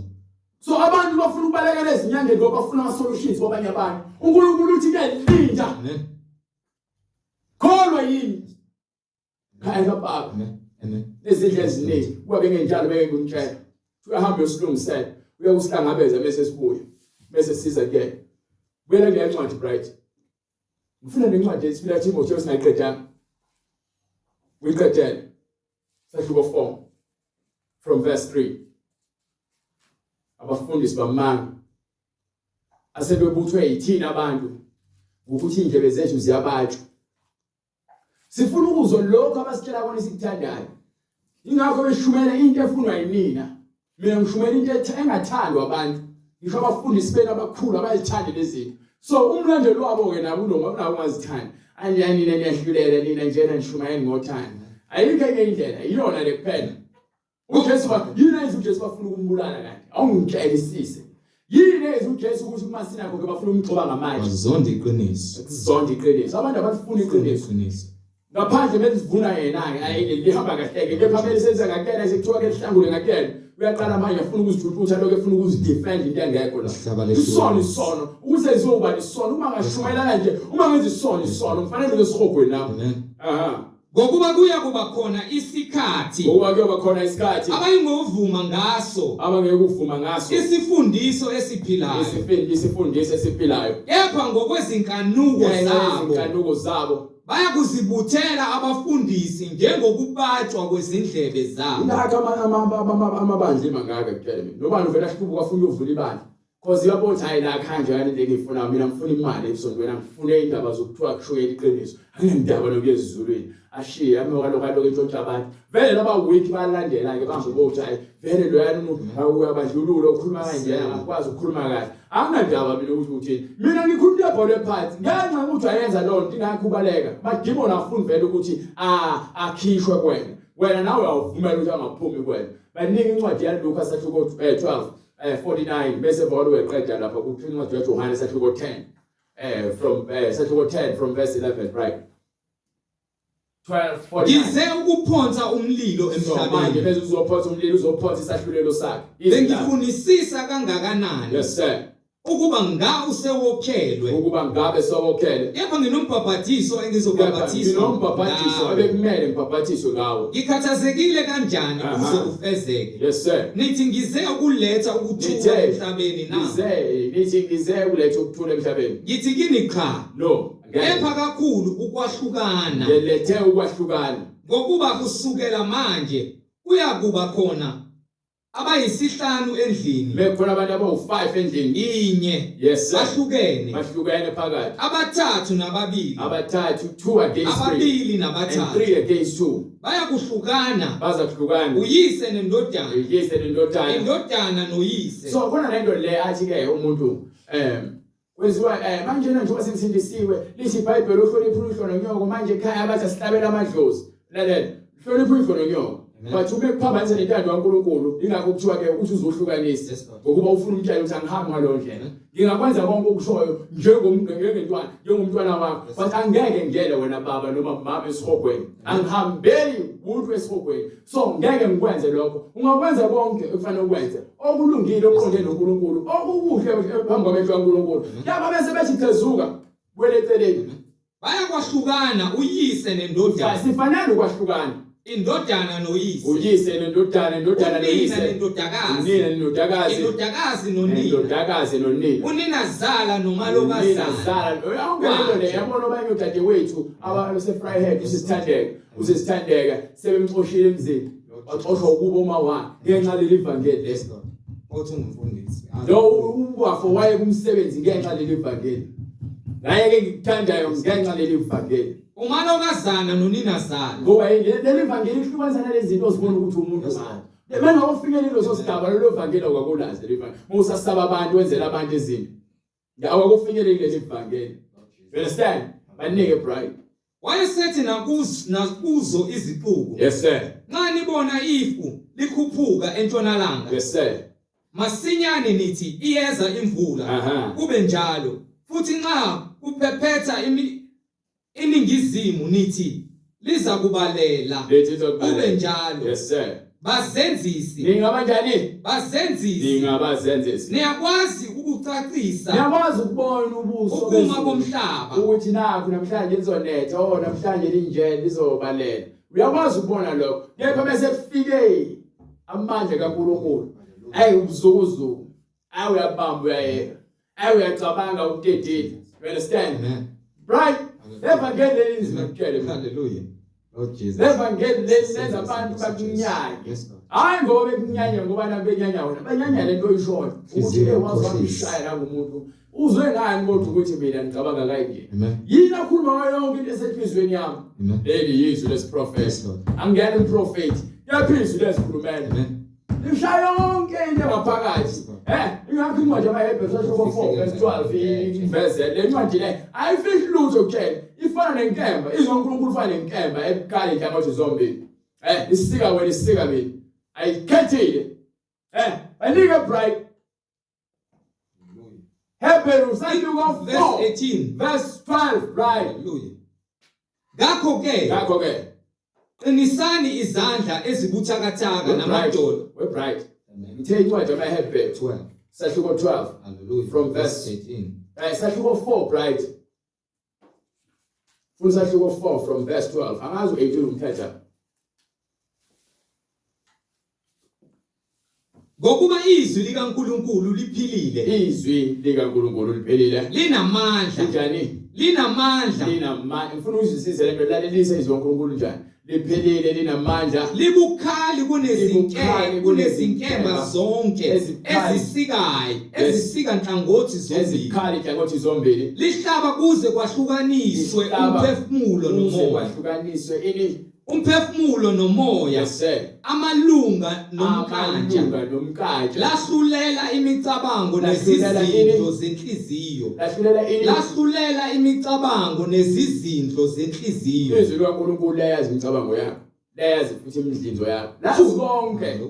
So abantu bafuna ukubalekela ezinyangeni ngoba bafuna ama solutions kwabanye abantu. uNkulunkulu uthi ke linda. Amen. Kholwa yini? Khaya kaBaba. Amen. Amen. Nezindlu eziningi kuba bengenjalo beke ngimtshela. Uyahamba uyosilungisela, uyakusihlangabeza bese sibuya. Bese siza kuyena. Buyela kule ncwadi bright. Ngifuna nencwadi esifila Timotheo singayiqedanga. Uyiqedele. Sahluko 4 from verse 3. Abafundisi bamanga asebebuthwe yithina abantu ngokuthi indlebe zethu ziyabatshwa. Sifuna ukuzwa lokho abasitshela kona esikuthandayo. Ingakho beshumela into efunwa yinina. Mina ngishumela into engathandwa abantu. Ngisho abafundisi benu abakhulu abayithandi lezi zinto. So umlandeli wabo ke nabo unoma unabo ungazithandi. Anjani nina niyahlulela nina njena nishumayela ngothando. Ayikho enye indlela, iyona le kuphela. uJesu yini eyenza uJesu bafuna ukumbulala kanti awungitshelisise yini eyenza uJesu ukuthi kumasinagoge bafuna ukumgxoba ngamatshe Wazonda iqiniso. Kuzonda iqiniso abantu abalifuni iqiniso Iqiniso. Ngaphandle belivuna yena-ke ayi lihamba kahleke kepha belisenza ngakuyena sekuthiwa ke lihlangule ngakuyena uyaqala manje afuna ukuzithuthutha lokho efuna ukuzidefend into engekho la isono isono ukusenziwa ubani isono uma ngashumayelana nje uma ngenza isono isono ngifanele ngibe esihogweni nami aha Ngokuba kuya kuba khona isikhathi Ngokuba kuyoba khona isikhathi abayingovuma ngaso abangeke kuvuma ngaso isifundiso esiphilayo isifundiso esiphilayo kepha ngokwezinkanuko zabo izinkanuko zabo Bayakuzibuthela abafundisi njengokubatshwa kwezindlebe zabo. Ilakho amabandla mangaka kuphela mina. Nobani uvela hlubuka afuna ukuvula ibandla. Cause uyabona ukuthi hayi la khanje yani into engiyifunayo mina ngifuna imali esontweni angifune indaba zokuthiwa kushuke iqiniso. Anginandaba nokuya ezulwini. Ashiye amuka lokho alokho entshontsha abantu. Vele laba weak balandela ke bambe bokuthi hayi vele loyana uyabadlulula ukhuluma kanje akakwazi ukukhuluma kahle. Anginandaba mina ukuthi uthini. Mina ngikhuluma into ebholwe phansi. Ngenxa yokuthi ayenza loo nto ingakho ubaleka. Madimoni afuni vele ukuthi akhishwe kuwena. Wena nawe awuvumela ukuthi angaphumi kuwena. Baningi incwadi yaLuka sahluko 12 49 bese vele uyeqeda lapha kuthi incwadi yaJohane sahluko 10 from sahluko 10 from verse 11 right. 12 Ngize ukuphonsa umlilo So manje emhlabeni. bese uzophonsa umlilo uzophonsa isahlulelo sakhe. Bengifunisisa kangakanani Yes sir. ukuba nga usewokhelwe. Ukuba ngabe sowokhele. Kepha nginombhabhathiso engizobhabhathiswa. Nginombhabhathiso ngawo. ebekumele ngibhabhathiswe ngawo. Ngikhathazekile kanjani Aha. uze ufezeke. Yes sir. Nithi ngize ukuletha ukuthula Nithe emhlabeni na? ngize nithi ngize ukuletha ukuthula emhlabeni. Ngithi kini cha. No. Kepha kakhulu ukwahlukana. Ngilethe ukwahlukana. Ngokuba kusukela manje kuyakuba khona abayisihlanu endlini. Bekhona abantu abawu-5 endlini. Inye. Yes sir. Bahlukene. Bahlukene phakathi. Abathathu nababili. Abathathu 2 against 3. Ababili And nabathathu. 3 against 2. Bayakuhlukana. Baza kuhlukana. Uyise nendodana. Uyise nendodana. Indodana noyise. So khona lento le athi ke umuntu kwenziwa manje njengoba sengisindisiwe lithi iBhayibheli uhlonipha uyihlo nonyoko manje ekhaya bathi asihlabela amadlozi lalela hlonipha uyihlo nonyoko but uma kuphambanisa nentando kaNkuluNkulu ingakho kuthiwa ke uthi uzohlukanisa ngokuba ufuna umtshela ukuthi angihambi ngaleyo ndlela ngingakwenza konke okushoyo njengomntwana njengomntwana wakho but angeke ngiyele wena baba noma mama esihogweni angihambeli umuntu esihogweni so ngeke ngikwenze lokho ungakwenza konke okufanele ukwenze okulungile okuqonde noNkulunkulu okukuhle phambi kwamehlo kaNkulunkulu laba bese bethi chezuka buyele eceleni Bayakwahlukana uyise nendodana. Sifanele ukwahlukana. Indodana noyise. Uyise nendodana, indodana Unina noyise. nendodakazi. Unina nendodakazi. Indodakazi nonina. Indodakazi nonina. Uninazala nomalokazana. Unina zala. Yonke lento le yabona abanye odadewethu abase-Vryheid usisithandeka. Usisithandeka sebemxoshile emzini. Waxoshwa ukuba uma wakhe ngenxa leli vangeli. Yes Lord. Othi ungumfundisi. Lo ubafo waye kumsebenzi ngenxa leli vangeli. Ngaye ke ngikuthandayo ngenxa leli vangeli. Umalokazana noninazala. Ngoba leli vangeli lihlukanisa nalezi zinto ozibona ukuthi umuntu ngani. Manje awufinyeleli leso sigaba lelo vangeli awukakulazi leli vangeli. Musasaba abantu wenzela abantu izinto. Awukufinyeleli leli vangeli. You understand? Banike bright. Wayesethi nakuzo izixuku. Yes sir. Nxa nibona ifu likhuphuka entshonalanga. Yes sir. Masinyane nithi iyeza imvula. Kube njalo. Futhi nxa kuphephetha iningizimu nithi liza kubalela. Kube njalo. Yes sir. Bazenzisi. Ningabanjani? Bazenzisi. Ningabazenzisi. Niyakwazi ukucacisa. Niyakwazi ukubona ubuso ukuma komhlaba. Ukuthi nakhu namhlanje lizonetha, oh namhlanje linje lizobalela. Uyakwazi ukubona lokho. Kepha bese kufike amandla kaNkulunkulu. Ayi ubuzukuzuku. Ayi uyabamba uyayeka. Ayi uyacabanga ukudedile. You understand? Amen. Right? Evangeli leli nzima kutshele. Hallelujah. Lord Jesus. Levangeli leli lenza abantu bakunyanye. Yes Lord. Hayi ngoba bekunyanya ngoba naku benyanya wena. Banyanya lento oyishoyo. Ukuthi hey wazi wangishaya la ngumuntu. Uzwe ngani kodwa ukuthi mina ngicabanga kanje. Amen. Yini akhuluma ngayo yonke into esenhlizweni yami. Amen. Leli yizwi lesiprofeti. Yes Lord. Angiyena umprofeti. Kepha izwi lezikhulumela. Amen. Lishaya yonke into engaphakathi. Ingakho incwadi yamaHebheru sahluko 4 verse 12 iveze le ncwadi le ayifihli lutho kutshela ifana nenkemba izwi kaNkulunkulu ifana nenkemba ebukhali inhlangothi zombili. Isika wena isika mina. Ayikhethile. Banike bright. Hebrews sahluko Verse 4 18. verse 12 right. Hallelujah. Ngakho ke, Ngakho ke, qinisani izandla ezibuthakathaka namadolo. We bright. Ngithe incwadi yamaHebheru 12. sahluko 12 Hallelujah. From verse 13. Sahluko 4 bright. Funda sahluko 4 from verse 12. Angazi u18 umthetha. Ngokuba izwi likaNkuluNkulu liphilile. Izwi likaNkuluNkulu liphilile. Linamandla. Linjani? Linamandla. Linamandla. Ngifuna uzwisise lento, lalelisa izwi likaNkuluNkulu njani. Liphilile, linamandla. Libukhali Libukhali kunezinkemba zonke Ezibukhali. ezisikayo, ezisika nhlangothi zombili. Ezibukhali nhlangothi zombili. Lihlaba kuze kwahlukaniswe Lihlaba umphefumulo Kuze nomoya. kwahlukaniswe ini? Umphefumulo nomoya. Yes sir. Amalunga nomnkantsha. Amalunga nomnkantsha. Lahlulela imicabango Lahlulela nezizindlo ini? zenhliziyo. Lahlulela ini? Lahlulela imicabango nezizindlo zenhliziyo. Izwi likaNkulunkulu liyayazi imicabango yakho. Liyayazi futhi imidlinzo yakho. Lazi konke.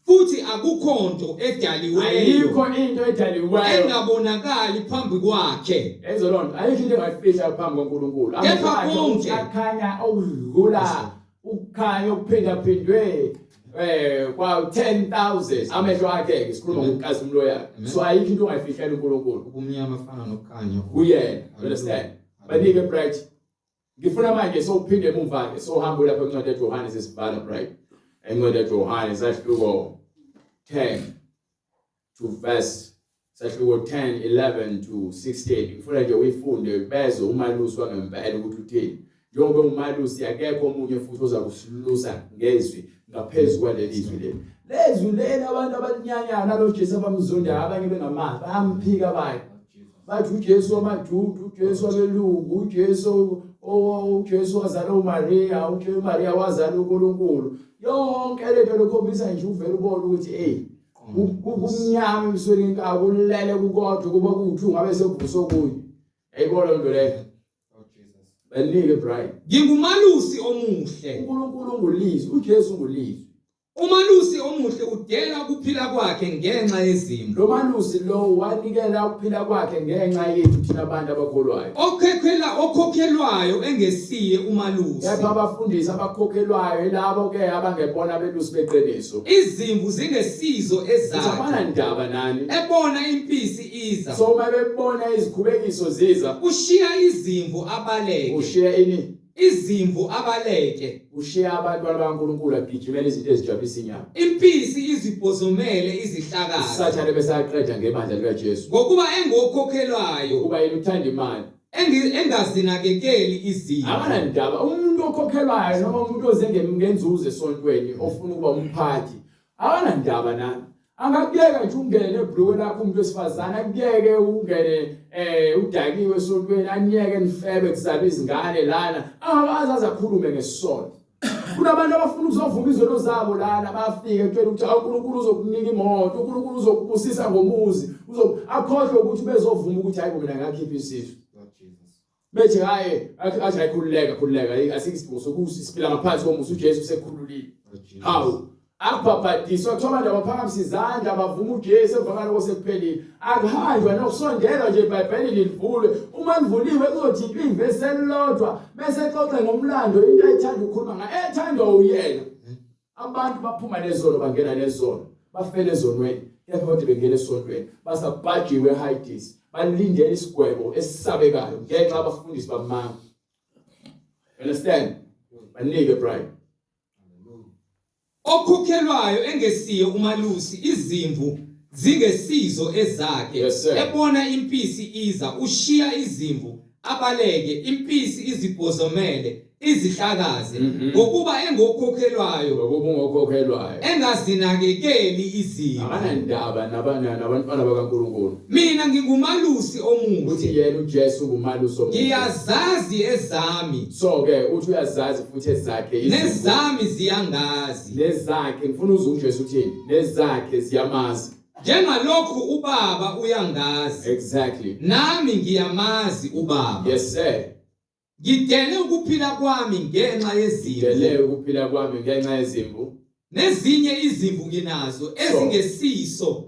Futhi akukho nto edaliweyo Ayikho into edaliweyo engabonakali phambi kwakhe. Ezo loo nto ayikho into engayifihla phambi koNkulunkulu. Kepha Amehlo akhe konke- akhanya okudlula ukukhanya okuphindaphindwe kwa 10,000 amehlo akhe ke sikhuluma Amen. ngokunkazimulo yakhe. Amen. So ayikho into ongayifihlela uNkulunkulu. Ubumnyama fana nokukhanya. Kuyena, you understand? Banike bright. Ngifuna manje sowuphinde emuva ke sohamba lapha encwadi kaJohane sesibhala bright. Encwadi kaJohane sahluko 10 to verse sahluko 10 11 to 16. Ngifuna nje uyifunde bezwe umalusi wangempela ukuthi uthini. Njengoba umalusi akekho omunye futhi oza kusilusa ngezwi ngaphezu kwaleli zwi leli. Lezwi leli abantu abalinyanyayo nalo Jesu abamzondayo abanye bengamazi bayamphika abanye. Bathi uJesu wamaJuda, uJesu wabelungu, uJesu uJesu wazala uMaria, uJesu uMaria wazala uNkulunkulu. Yonke lento lokhombisa nje uvela ubone ukuthi hey kumnyama ebusweni inkawu kulele kukodwa kuba kuthi ungabe sekuvusa okunye. Ayibona lento leyo. Banike Brian. Ngingumalusi omuhle. uNkulunkulu ungulizwi, uJesu ungulizwi. Umalusi omuhle udela ukuphila kwakhe ngenxa yezimvu. Lo malusi lo wanikela ukuphila kwakhe ngenxa yethu thina abantu abakholwayo. Okhokhelwayo engesiye umalusi. Kepha abafundisi abakhokhelwayo yilabo ke abangebona abelusi beqiniso. Izimvu zingesizo ezakhe. Abanandaba nani. Ebona impisi iza. So uma bebona izikhubekiso ziza, ushiya izimvu abaleke. Ushiya ini? Izimvu abaleke. Ushiya abantwana bakaNkulunkulu agijimela izinto ezijabulisa inyama. Impisi izibhozomele izihlakazo. Sathane bese aqeda ngebandla likaJesu. Ngokuba engokhokhelwayo. Ngokuba yena uthanda imali. Engazinakekeli izimvu. Akanandaba umuntu okhokhelwayo noma umuntu oze ngenzuzo esontweni ofuna ukuba umphathi. Akanandaba nani. Angakuyeka nje ungene nebhulukwe lakho umuntu wesifazane, akuyeke ungene udakiwe esontweni, aniyeke nifebe kuzalwa izingane lana. Angakaze aze akhulume ngesonto. Kunabantu abafuna ukuzovuma izono zabo lana, bafike kutshela ukuthi uNkulunkulu uzokunika imoto, uNkulunkulu uzokubusisa ngomuzi, akhohlwe ukuthi bezovuma ukuthi hayi mina ngakhipha isisu. Bethi hayi athi ayikhululeka khululeka asikho sokusi siphila ngaphansi komusa uJesu usekhululile. Hawu akubhabhadiswa kuthiwa abantu abaphakamisa izandla bavuma uJesu emva kwaloko sekuphelile. Akuhanjwa nokusondelwa nje iBhayibheli livulwe. Uma livuliwe kuzothintwa ivesi elilodwa bese exoxe ngomlando into ayithanda ukukhuluma ngayo ethandwa uyena. Abantu baphuma nezono bangena nezono bafele ezonweni kepha kodwa bengena esontweni basabhajiwe eHades balindele isigwebo esisabekayo ngenxa abafundisi bamanga. Understand? Banike Brian. Okhokhelwayo engesiye umalusi izimvu zingesizo ezakhe. Yes, sir. Ebona impisi iza ushiya izimvu abaleke impisi izibhozomele izihlakaze ngokuba engokhokhelwayo Ngokuba ungokhokhelwayo engazinakekeli izimvu. Akanandaba nabantwana bakaNkulunkulu. Mina ngingumalusi omuhle. Uthi yena uJesu ungumalusi omuhle. Ngiyazazi ezami. So ke uthi uyazazi futhi ezakhe izimvu. Nezami ziyangazi. Nezakhe ngifuna uzwe uJesu uthini. Nezakhe ziyamazi. Njengalokhu uBaba uyangazi. Exactly. Nami ngiyamazi uBaba. Yes sir. Ngidele ukuphila kwami ngenxa yezimvu. Ngidele ukuphila kwami ngenxa yezimvu. Nezinye izimvu nginazo ezingesiso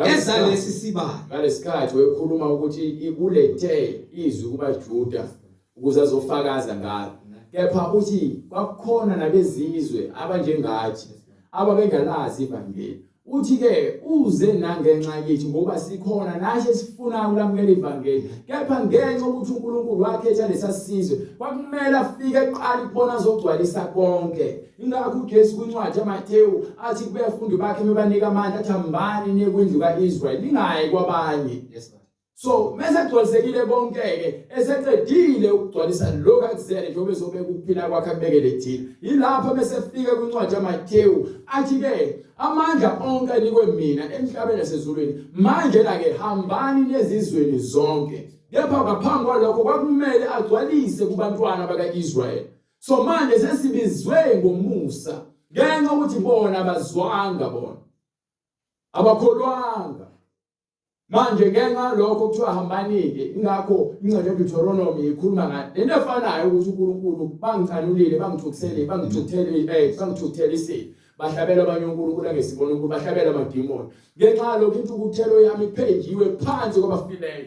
ezalesi sibaya. Ngalesikhathi wekhuluma ukuthi ikulethe izwi kubaJuda. Ukuze azofakaza ngalo. Kepha uthi kwakukhona nabezizwe abanjengathi ababengalazi ivangeli. Uthi ke uze nangenxa yethu ngoba sikhona nathi esifuna ukulamukela ivangeli. Kepha ngenxa ukuthi uNkulunkulu wakhetha lesasizwe kwakumele afike eqala ukubona azogcwalisa konke. Ingakho uJesu kwincwadi yaMathewu athi kubafundi bakhe mebanika amandla athi hambani niye kwindlu kaIsrael ningayi kwabanye. Yes, Lord. So mase kugcwalisekile konke ke eseqedile ukugcwalisa lokho akuzele njengoba ezobeka ukuphila kwakhe akubekele thina. Yilapho bese fika kwincwadi yaMathewu athi ke amandla onke anikwe mina emhlabeni nasezulwini. Manje la ke hambani nezizweni zonke. Kepha ngaphambi kwalokho kwakumele agcwalise kubantwana bakaIsrael. So manje sesibizwe ngomusa ngenxa ukuthi bona abazwanga bona. Abakholwanga. Manje ngenxa yalokho kuthiwa hambani-ke, ingakho incwadi yaDeuteronomy ikhuluma ngayo lento efanayo ukuthi uNkulunkulu bangichanulile, bangithukuthele, bangithukuthele, bangithukuthelisile, bahlabela abanye onkulunkulu angesibona uNkulunkulu, bahlabela amadimoni. Ngenxa yalokho intukuthelo yami iphenjiwe phansi kwabafileyo.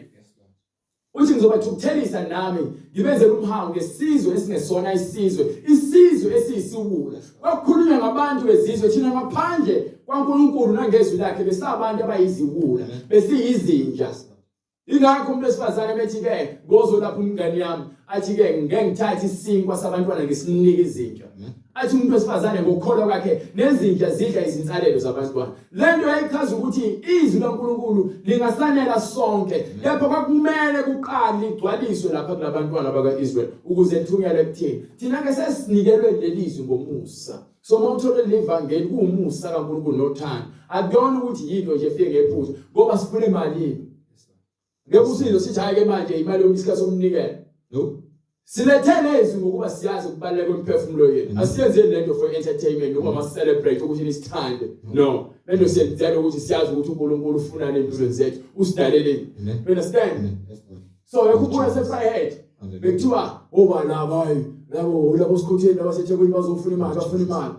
Uthi ngizobathukuthelisa nami ngibenzele umhawu ngesizwe esingesona isizwe, isizwe esiyisiwula. Kwakukhulunywa ngabantu bezizwe, thina ngaphandle kwaNkulunkulu nangezwi lakhe besabantu abayiziwula, besiyizinja. Ingakho umuntu wesifazane bethi-ke ngozolapha umngani yami athi-ke ngeke ngithathe isinkwa sabantwana ngisinike izinja. Athi umuntu wesifazane ngokukholwa kwakhe nezinja zidla izinsalelo zabantwana. Lento yayichaza ukuthi izwi laNkulunkulu lingasanela sonke, kepha kwakumele kuqale ligcwaliswe lapha kulabantwana bakaIsrael ukuze lithunyelwe kuthina. Thina ke sesinikelwe leli zwi ngomusa. So uma uthole leli vangeli kuwumusa kaNkulunkulu nothando. Akuyona ukuthi yinto nje efike ngephutha ngoba sifuna imali. Ngeke usizo sithi hayi ke manje imali yomsika somnikelo. No. Silethe lezi ngokuba siyazi ukubaluleka kwemiphefumulo yethu. Asiyenzeni lento for entertainment noma ma celebrate ukuthi nisithande. No. Lento siyenzela ukuthi siyazi ukuthi uNkulunkulu ufunani empilweni zethu. Usidaleleni. You understand? So ekubona seFryhead bekuthiwa oba laba hayi labo labo sikhotheni labaseThekwini bazofuna imali bafuna imali.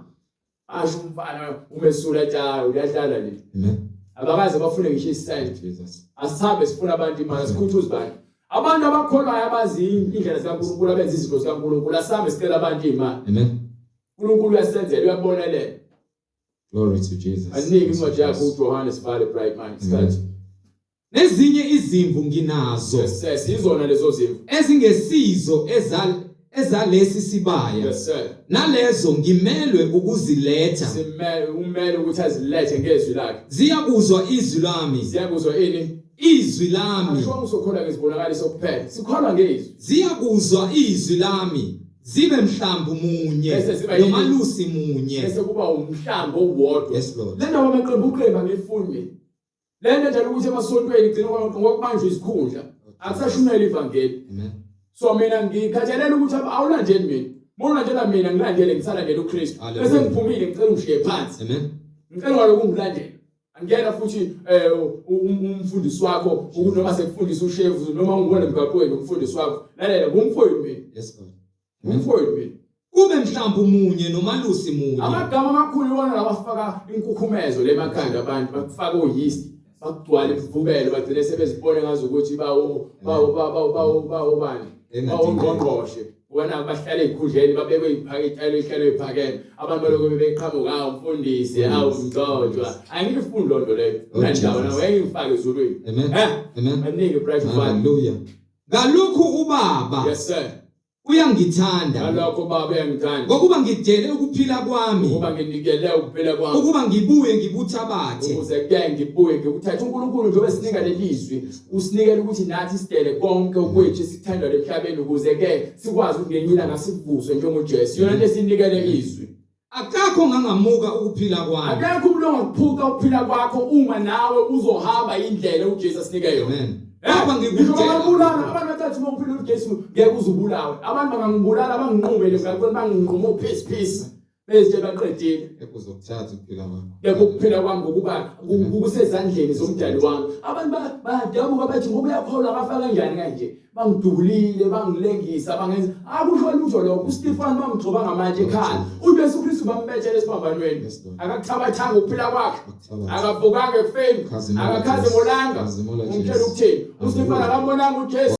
Asho umfana umesula tshaya uyadlala le. Amen. Abakaze bafune ngisho isent. Jesus. Asihambe sifuna abantu imali sikhuthuze abantu. Abantu abakholwayo abazi indlela zikaNkulunkulu abenza izinto zikaNkulunkulu asihambe sicela abantu imali. Amen. uNkulunkulu uyasenzela uyabonelela. Glory to Jesus. Anike incwadi yakhe uJohane sivale bright mind isikhathi. Nezinye izimvu nginazo. Yes sir, sizona lezo zimvu. Ezingesizo ezal ezalesi sibaya. Yes sir. Nalezo ngimelwe ukuziletha. Simele umele ukuthi azilethe ngezwi lakhe. Ziyakuzwa izwi lami. Ziyakuzwa ini? Izwi lami. Asho usokholwa ngezibonakaliso kuphela. Sikholwa ngezwi. Ziyakuzwa izwi lami. Zibe mhlambu munye Bese ziba yini? nomalusi munye. Bese kuba umhlambo owodwa. Yes Lord. Le ndaba amaqembu uqembu angifuni mina. Le nto njalo ukuthi emasontweni igcina ngokubanjwa izikhundla. Akusashumayela ivangeli. Amen. So mina ngikhathalela ukuthi awulandeli mina. Uma ulandela mina ngilandele ngisalandela uKristu. Hallelujah. Bese ngiphumile ngicela ungishiye phansi. Amen. Ngicela ngalokhu ungilandele. Angena futhi umfundisi wakho noma sekufundisa ushevu noma ungibona emgwaqweni umfundisi wakho. Lalela ngumfowenu mina. Yes Lord. Ngumfowenu mina. Kube mhlambu munye nomalusi munye. Amagama amakhulu iwona lawa afaka inkukhumezo lemakhanda abantu bakufaka oyeast bakugcwala imvubelo bagcine sebezibona ngazi ukuthi bawo bawo bawo bawo bawo bani bawo ngqongqoshe wena bahlale ezikhundleni babekwe iphakethe ihlelo ephakeme abantu balokho bebeqhamuka awu mfundisi awu mgcotshwa angifuni lonto leyo Oh, unandawo Jesus. nawe engifake ezulwini Amen. eh Amen. baningi bright fire Hallelujah. Ngalokhu ubaba yes sir uyangithanda ngalokho baba uyangithanda ngokuba ngidele ukuphila kwami ukuba nginikele ukuphila kwami ukuba ngibuye ngibuthabathe ukuze ke ngibuye ngikuthathe uNkulunkulu njengoba sinika leli zwi usinikela ukuthi nathi sidele konke okwethu esithandwa emhlabeni ukuze ke sikwazi ukuthi ngenyila ngasivuswe njengoJesu yona nto esinikele izwi akakho ongangamuka ukuphila kwami akekho umuntu ongakuphuca ukuphila kwakho uma nawe uzohamba indlela uJesu asinike yona amen Eh, Baba ngisho ngikutshela bangabulala abantu bathathu uma uphila uJesu ngeke uze ubulawe abantu bangangibulala banginqume nje emgaqweni banginqume uphisi phisi bezitshela baqedile ekuzokuthatha ukuphila kwakho ngeke ukuphila kwami ngokuba kusezandleni zomdali wami abantu bayadabuka bathi ngoba uyakholwa akafa kanjani kanje bangidubulile bangilengisa bangenza akusho lutho lokho uStefan bamgxoba ngamatshe ekhanda uJesu Kristu bambethela esiphambanweni Yes, Lord. akakuthabathanga ukuphila kwakhe Akuthabatha. akavukanga ekufeni Khazimula akakhazimulanga Jesu. Khazimula ungitshela Jesu. ukuthini uStefan akambonanga uJesu.